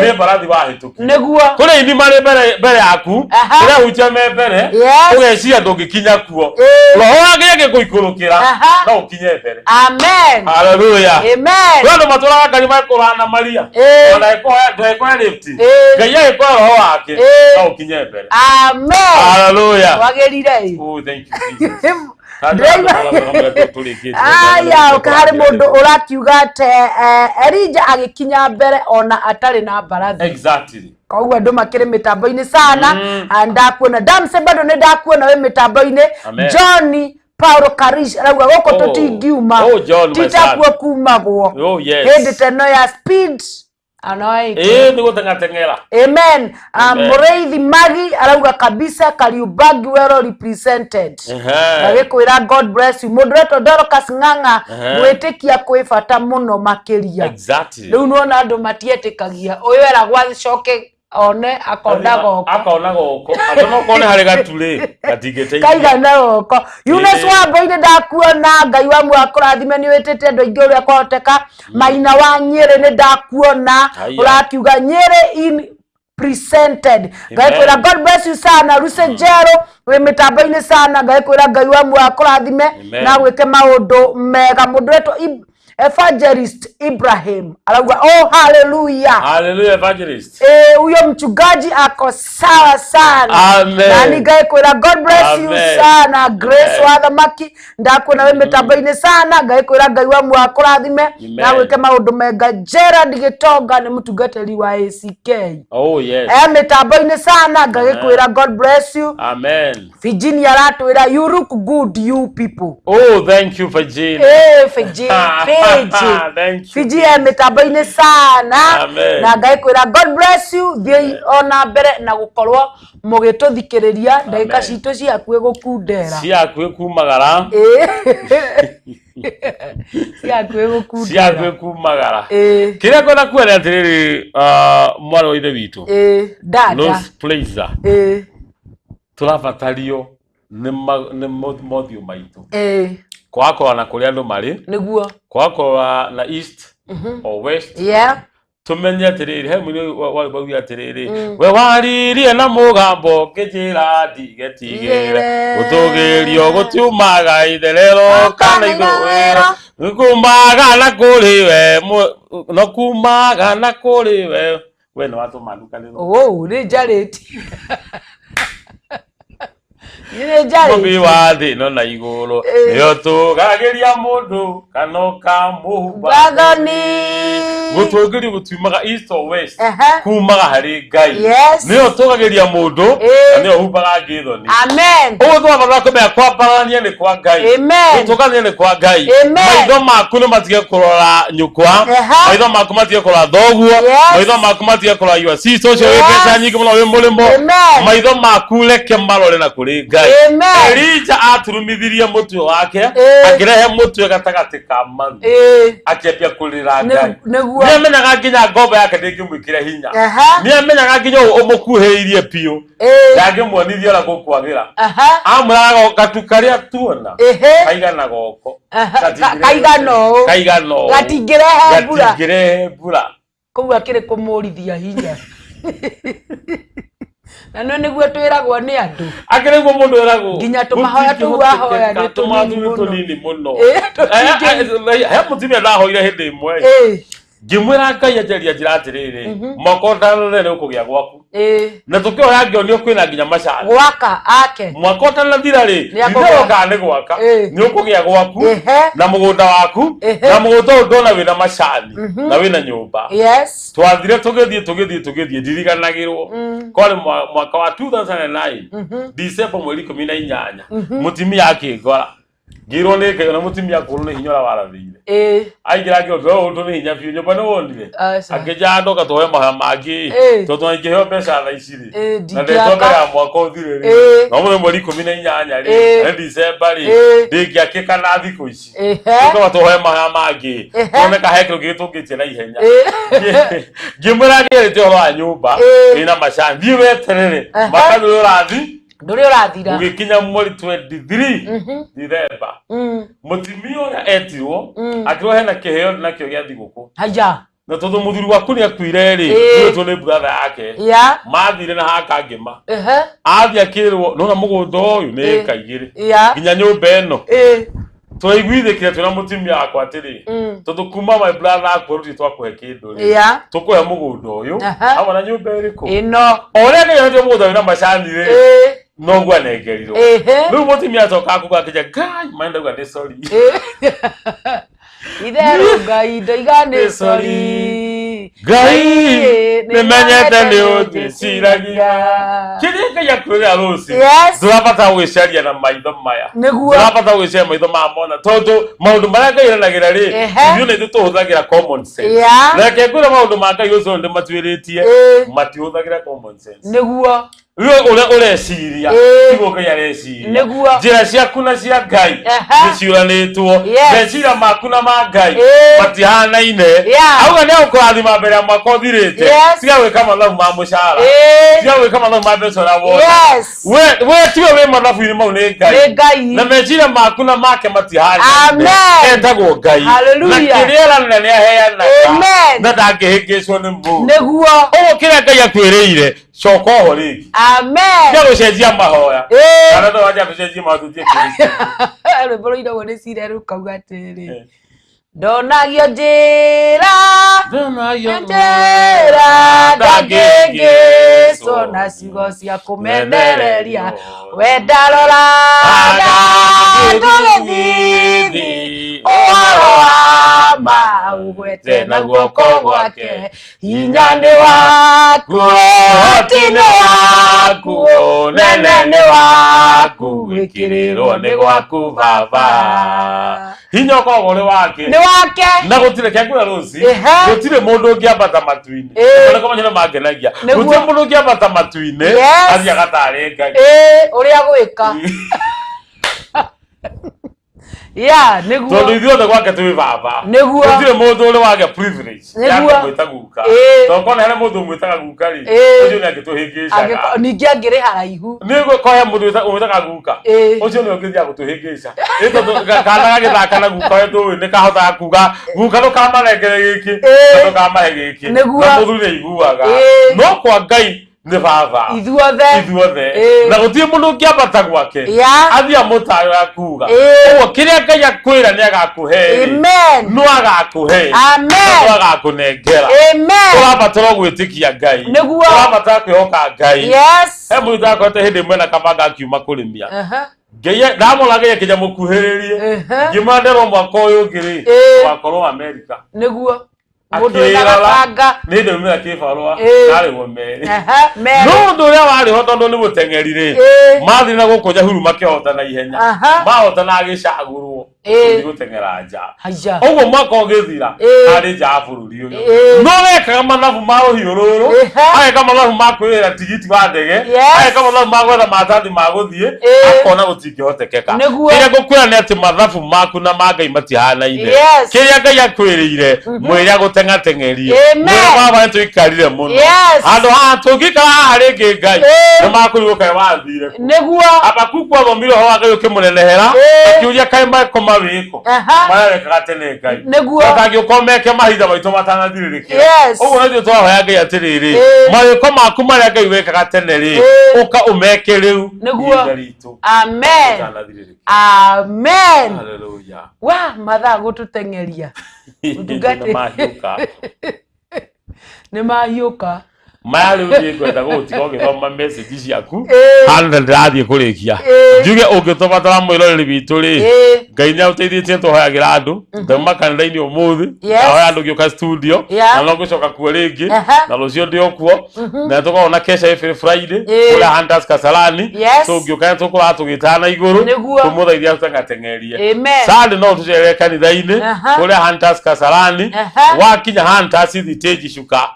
Nĩ mbarathi wahĩtũkire. Nĩguo. Kũrĩ aini marĩ mbere yaku, ũrahunjia me mbere, ũgeciria ndũngĩkinya kuo. Roho wa Ngai angĩgũikũrũkĩra, no ũkinye mbere. Amen. Hallelujah. Amen. Kwĩ andũ matũraga Ngai makũrana na Maria. Ona ndagĩkoya lift. Ngai agĩkoya roho wake, no ũkinye mbere. Amen. Hallelujah. Wagĩrire ĩ. Oh, thank you, Jesus. Aya, harĩ mũndũ ũrakiuga atĩ Elijah agĩkinya mbere ona atarĩ na mbarathi. Exactly. Koguo andũ makĩrĩ mĩtambo-inĩ sana. Ndakuona Damse, bado nĩ ndakuona wĩ mĩtambo-inĩ. Amen. John Paulo Karish arauga gũkũ Oh. tũtingiuma, Oh, John, my titakuo son. kumagwo Oh, yes. hĩndĩ ta ĩno ya speed anointing. Ĩĩ, nĩ gũteng'ateng'era. Amen. Amen. Mũrĩithi Magi arauga kabisa Kariubangi well represented. Ngagĩkwĩra God bless you. Mũndũ ũretwo Dorcas Ng'ang'a, gwĩtĩkia kwĩ bata mũno makĩria. Exactly. Rĩu nĩwona andũ matietĩkagia, ũyũ eragwo acoke one akona goko. Akona goko. Atĩ no kone harĩ gatu rĩ, gatingĩteithia. Kaigana goko. Eunice Wambui-inĩ ndakuona, Ngai wa muoyo akũrathime, nĩ wĩtĩte andũ aingĩ ũrĩa kwahoteka. Maina wa Nyĩrĩ nĩ ndakuona, Haya. ũrakiuga Nyĩrĩ in presented. Ngai kwĩra God bless you sana. Ruse Njero wĩ mĩtambo-inĩ sana, Ngai kwĩra Ngai wa muoyo akũrathime Amen. na gwĩke maũndũ mega. Mũndũ wetwo Evangelist Ibrahim arauga oh hallelujah. Hallelujah, evangelist. Huyo mchungaji ako sawa sana. Amen. Na nĩ Ngai kwĩra God bless you Amen. sana. Grace Amen. wa thamaki ndakuona wĩ mĩtambo-inĩ sana, Ngai kwĩra Ngai wa muoyo akũrathime Amen. na gwĩke maũndũ mega. Gerard Gĩtonga nĩ mũtungatĩri wa ACK. Oh, yes. Mĩtambo-inĩ sana, Ngai kwĩra God bless you. Amen. Virginia aratwĩra you look good you people. Oh, thank you, Virginia. Virginia. Thank you. Fiji e mĩtambo-inĩ sana. Amen. Na Ngai kwĩra God bless you, thiĩi ona mbere na gũkorwo mũgĩtũthikĩrĩria ndagĩka Amen. citũ ciakuĩ gũkundera. Ciakuĩ kumagara. Ciakuĩ gũkundera. Ciakuĩ kumagara. Kĩrĩa ngwenda kuona atĩrĩrĩ, mwarĩ wa ithe witũ, Dada. Rose Plaza, tũrabatario nĩ mothiũ maitũ, kwaga kũrora na kũrĩa andũ marĩ, Nĩguo. kwaga kũrora na east or west, tumenye atĩrĩrĩ, he mũini waugire atĩrĩrĩ, we waririe na mũgambo ngĩnjĩra ndigetigĩre, gũtũgĩrio gũtiumaga itherero kana ithũĩro, kumaga na kũrĩ we, no kumaga na kũrĩ we, we nĩ watũma ndukanĩrwo. Oh, nĩ njarĩtie. Nĩ Mũmbi njarĩtie. wa thĩ ĩno na igũrũ nĩyo tũgagĩria mũndũ kana ũkamũhumba Wathani. Gũtũgĩrio gũtiumaga east or west, kumaga harĩ Ngai. Yes. Nĩyo tũgagĩria mũndũ na nĩyo humbaga ngĩthoni. Amen. Ũguo tũrabatara kũmenya kwambarania nĩ kwa Ngai. Amen. Gũtũgania nĩ kwa Ngai. Amen. Maitho maku nĩ matige kũrora nyũkwa, maitho maku matige kũrora thoguo, maitho maku matige kũrora your sister ũcio wĩ mbeca nyingĩ mũno wĩ mũrĩmo. Amen. Maitho maku reke marore na kũrĩ Ngai. Amen. Elija aturumithirie mũtwe wake, akĩrehe mũtwe gatagatĩ ka maru, akĩambia kũrĩra Ngai. Nĩguo. Nĩamenyaga nginya ngombo yake ndĩngĩmwĩkĩra hinya. Nĩamenyaga nginya ũũ ũmũkuhĩrĩirie biũ ndangĩmuonithia ũrĩa gũkwagĩra. Amwĩraga gatu karĩa tuona kaigana goko, Kaigana ũũ. Kaigana ũũ. Gatingĩrehe mbura. Gatingĩrehe mbura. Koguo akĩrĩ kũmũrithia hinya. Na nĩ nĩguo twĩragwo nĩ andũ. Akĩrĩ guo mũndũ eragwo. Nginya tũmahoya tũu ahoya nĩ tũnini tũnini mũno. Tũnini mũno. Tũtingĩ- He mũtumia ndahoire hĩndĩ ĩmwe, ngĩmwĩra Ngai anjaria njĩra atĩrĩrĩ, mwaka ũtanathe nĩ ũkũgĩa gwaku, na tũkĩhoya ngĩonio kwĩna nginya macani. Gwaka ake. Mwaka ũtanathira rĩ, Nĩ akũgĩa. ndĩroka nĩ gwaka, nĩ ũkũgĩa gwaku na mũgũnda waku, na mũgũnda ũyũ ndona wĩna macani na wĩna nyũmba. Yes. Twathire tũgĩthiĩ tũgĩthiĩ tũgĩthiĩ, ndiriganagĩrwo, kwarĩ mwaka wa 2009 December mweri 18, mũtumia akĩngora. Ngĩrwo nĩ Ngai ona mũtumia akũrũ nĩ hinya ũrĩa warathĩire. Aingĩra ngĩrwo ndĩrwo ũndũ nĩ hinya biũ nyũmba nĩ wonire. Aca. Akĩnjaa ndoka tũhoe mahoya mangĩ. Tondũ twana ingĩheo mbeca thaa ici rĩ. Na Ndingĩaka. ndetwo mbere ya mwaka ũthire rĩ. Na ũmũthĩ mweri 18 rĩ. Na nĩ December rĩ. Ndĩngĩakĩka na thikũ ici. Tũkaba tũhoe mahoya mangĩ. Tuone ka he kĩndũ kĩngĩ tũngĩtia na ihenya. Ngĩmwĩra ngĩrĩte ũhoro wa nyũmba. Ĩna macani. Thiĩ weterere. Mwaka ndũrĩ ũrathi. Ndũrĩ ũrathira. Gũgĩkinya mweri 23 December. Mũtumia ũrĩa etirwo akĩrwo hena kĩheo nakĩo gĩa thigũkũ. Haya. Na tondũ mũthuri waku nĩ akuire rĩ, nĩwetwo nĩ brother yake. Mathire na haka ngĩma. Athiĩ akĩrwo nona mũgũnda ũyũ nĩ ĩka 2. Nginya nyũmba ĩno. Tũraiguithĩkire twĩna mũtumia wakwa atĩrĩ, tondũ kuma my brother akua rĩu twakũhe kĩndũ rĩ, tũkũhe mũgũnda ũyũ hamwe na nyũmba ĩrĩkũ Ĩno. O ũrĩa ngeretio mũgũnda wĩna macani rĩ, noguo anengerirwo. Rĩu mũtumia acoka akuga akĩnja Ngai ma ndauga nĩ sorry. Itherũ Ngai ndoiga nĩ sorry. Ngai nĩmenyete nĩ ũnjĩciragia. Kĩrĩa Ngai akwĩrĩra rũciũ ndũrabatara gwĩcaria na maitho maya. Nĩguo. Ndũrabatara gwĩcaria maitho maya mona tondũ maũndũ marĩa Ngai eranagĩra rĩ, ithuĩ nĩ ithuĩ tũhũthagĩra common sense. Reke ngwĩre maũndũ ma Ngai ũcio ndĩmatuĩrĩtie matihũthagĩra common sense. Nĩguo. Rĩu ũrĩa ũreciria tiguo Ngai areciria. Nĩguo. Njĩra ciaku na cia Ngai nĩ ciũranĩtwo. Meciria maku na ma Ngai matihanaine. Auga nĩ agũkũrathima mbere ya mwaka ũthirĩte. Tiga gwĩka mathabu ma mũcara. Tiga gwĩka mathabu ma mbeca ũrĩa wona. We we tiwe wĩ mathabu-inĩ mau nĩ Ngai. Nĩ Ngai. Na meciria maku na make matihanaine. Amen. Etagwo Ngai. Hallelujah. Na kĩrĩa eranĩra nĩ aheanaga. Amen. Na ndangĩhĩngĩcwo nĩ mũndũ. Nĩguo. Ũguo kĩrĩa Ngai akwĩrĩire coka oho rĩngĩ. Amen. Tiga gũcenjia mahoya. Kana no wanja tũcenjie mahoya tũthiĩ kĩrĩkanĩro. Rwĩmbo rũinagwo nĩ Cira rũkauga atĩrĩrĩ, ndonagio njĩra njĩra ndangĩngĩcwo na ciugo cia kũmenereria we ndaroraga ndũgĩthithi ũhoro wa ma ũgwete na guoko gwake hinya nĩ waku ũhoti nĩ waku ũnene nĩ waku gwĩkĩrĩrwo nĩ gwaku baba. Hinya ũkoragwo ũrĩ wake. Nĩ wake. Na gũtirĩ kengura rũci. Gũtirĩ mũndũ ũngĩambata matu-inĩ. Marĩa manyone mangenagia. Gũtirĩ mũndũ ũngĩambata matu-inĩ athiĩ agatare Ngai. Ũrĩa gwĩka. Ya, nĩguo. Tondũ ithuothe gwake twĩ baba. Nĩguo. Gũtirĩ mũndũ ũrĩ wagĩa privilege ya kũmwĩta guka. Tondũ kona harĩ mũndũ ũmwĩtaga guka rĩ, ũcio nĩ angĩtũhĩngĩcaga. Ningĩ angĩrĩ haraihu. Nĩguo kohe mũndũ ũmwĩtaga guka. Ũcio nĩ ũngĩthiĩ gũtũhĩngĩca. Ĩ tondũ kana gagĩthaka na guka we ndũĩ nĩ kahotaga kuga guka ndũkamanengere gĩkĩ na ndũkamahe gĩkĩ. Na mũthuri nĩ aiguaga. No kwa Ngai nĩ baba. Ithuothe. Ithuothe. Na gũtirĩ mũndũ ũngĩambata gwake. Athiĩ amũtare ũrĩa kuga. Ũguo kĩrĩa Ngai akwĩra nĩ agakũhe. Amen. No agakũhe. Amen. No agakũnengera. Amen. Ũrabatara gwĩtĩkia Ngai. Nĩguo. Ũrabatara kwĩhoka Ngai. Yes. He mũndũ ndakorete hĩndĩ ĩmwe na kamanga akiuma kũrĩmia. Ngai ndamona Ngai akĩnja mũkuhĩrĩrie. Ngĩmwĩra nderwo mwaka ũyũ ũngĩ rĩ, ũgakorwo Amerika. Nĩguo. Mũndũ wĩna gabanga. Nĩ ndaumĩra kĩbarũa ndarĩhwo merĩ. No ũndũ ũrĩa warĩ ho tondũ nĩ mũteng'eri rĩ, mathiĩ na gũkũ Nyahururu makĩhota na ihenya. Mahota na agĩcagũrwo gũthiĩ gũteng'era nja. Ũguo mwaka ũgĩthira arĩ nja ya bũrũri ũyũ. No wekaga mathabu ma rũhiũ rũrũ, ageka mathabu ma kwĩrĩhĩra tigiti wa ndege, ageka mathabu ma gwetha maratathi ma gũthiĩ, akona gũtingĩhotekeka. Kĩrĩa ngũkwĩra nĩ atĩ mathabu maku na ma Ngai matihanaine. Kĩrĩa Ngai akwĩrĩire, mwĩre agũteng'ateng'erie. Mwĩre baba nĩ tũikarire mũno. Handũ haha tũngĩikara haha rĩngĩ Ngai, nĩ makũrigwo kaĩ wathire kũ. Nĩguo. Habakuku athomire ũhoro wa Ngai ũkĩmũnenehera, akĩũria kaĩ meko mawĩko marĩa wekaga tene Ngai. Nĩguo. Matangĩũka meke mahinda maitũ matanathirĩrĩkĩra. Ũguo na ithuĩ twahoya Ngai atĩrĩrĩ, mawĩko maku marĩa Ngai wekaga tene rĩ, ũka ũmeke rĩu ihinda ritũ. Amen. Amen. Hallelujah. Wa mathaa gũtũteng'eria. Mũtungati. Nĩ mahiũka. Nĩ mahiũka. Maya rĩu niĩ ngwenda gũgũtiga ũgĩthoma message ciaku handũ ndĩrathiĩ kũrĩkia. Njuge ũngĩtũbatara mwĩroreri witũ rĩ, Ngai nĩ aũteithĩtie tũhoyagĩra andũ ndauma kanitha-inĩ ũmũthĩ, ndahoya andũ ngĩũka studio, na no ngũcoka kuo rĩngĩ, na rũciũ ndĩ o kuo, na tũkoragwo na kesha every Friday kũrĩa Hunters Kasarani. So ũngĩũka nĩ tũkoragwo tũgĩtana na igũrũ tũmũthaithia tũtengateng'erie. Sunday no tũcerere kanitha-inĩ kũrĩa Hunters Kasarani. Wakinya Hunters thitĩnji cuka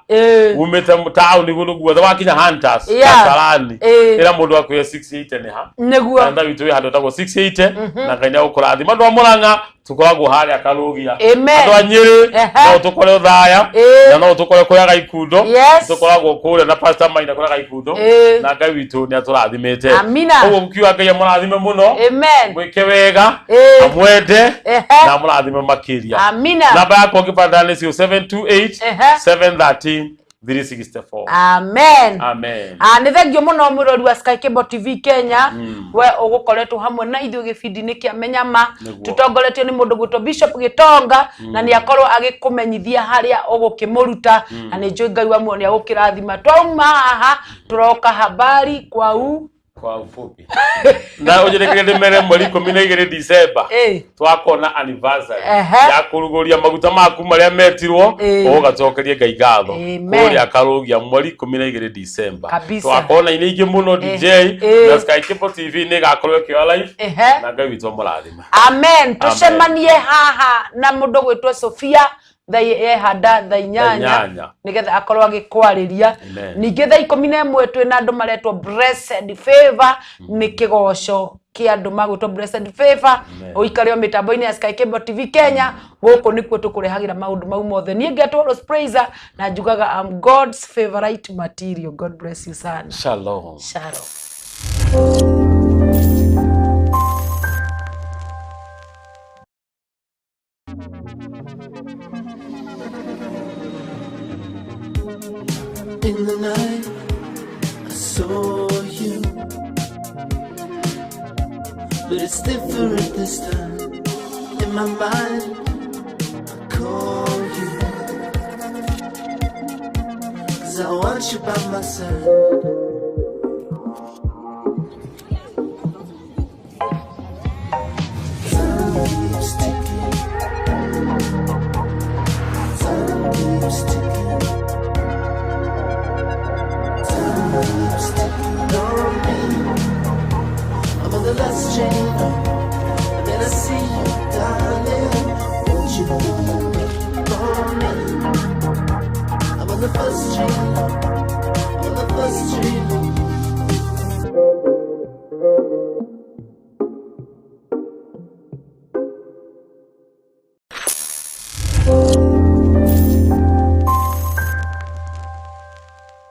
umĩte taũni kũndũ guothe, wakinya Hunters Kasarani, ĩra mũndũ akwĩre 680 nĩ ha. Kanitha witũ wĩ handũ hetagwo 680, na Ngai nĩ agũkũrathima. Andũ a Mũrang'a tũkoragwo harĩa Karũgia. Andũ a Nyĩrĩ no tũkore Othaya, na no tũkore kũrĩa Gaikundo. Tũkoragwo kũrĩa na Pastor Maina kũrĩa Gaikundo, na Ngai witũ nĩ atũrathimĩte. Koguo mũkiuga Ngai amũrathime mũno, mwĩke wega, amwende na amũrathime makĩria. Namba yakwa ũngĩbatara nĩ 0728 713 364. Amen. Amen. Ah, nä thengio må no mwä rori wa Sky Cable TV Kenya, we å gå koretwo hamwe na ithuä gä bindi-inä kä a Menyama, tũtongoretio nĩ mũndũ gwĩtwo Bishop Gĩtonga, na nĩ akorwo agĩkũmenyithia harĩa ũgũkĩmũruta, na nĩ njũĩ Ngai wa muoyo nĩ agũkĩrathima. Twauma haha tũroka habari kwa u Kwa ufupi na ũnjĩtĩkĩrie ndĩmere mweri 12 December twakona anniversary ya kũrugũria maguta maku marĩa metirwo, ũgacokerie Ngai ngatho kũrĩa Karũgia mweri 12 December. Twakona inĩ ingĩ mũno DJ na Sky Cable TV nĩ ĩgakorwo ĩkĩoya live, na Ngai witũ amũrathime. Amen. Tũcemanie haha na mũndũ gwĩtwo Sofia ehanda thaa 8 nigetha akorwo agĩkwarĩria. Ningĩ thaa 11 twĩna andũ maretwo Blessed Favor, nĩ kĩgoco kĩa andũ magwĩtwo Blessed Favor. Ũikare o mĩtambo-inĩ ya Sky Cable TV Kenya, gũkũ nĩkuo tũkũrehagĩra maũndũ mau mothe. Niĩ ngetwo Rose Praiser na njugaga I'm God's favorite material. God bless you sana. Shalom. Shalom. In the night, I saw you, but it's different this time. In my mind, I call you, 'cause I want you by my side. Time keeps ticking. Time keeps ticking. Time keeps ticking on me. I'm on the last train, and then I see you, darling. Won't you wait for me? I'm on the first train. I'm on the first train.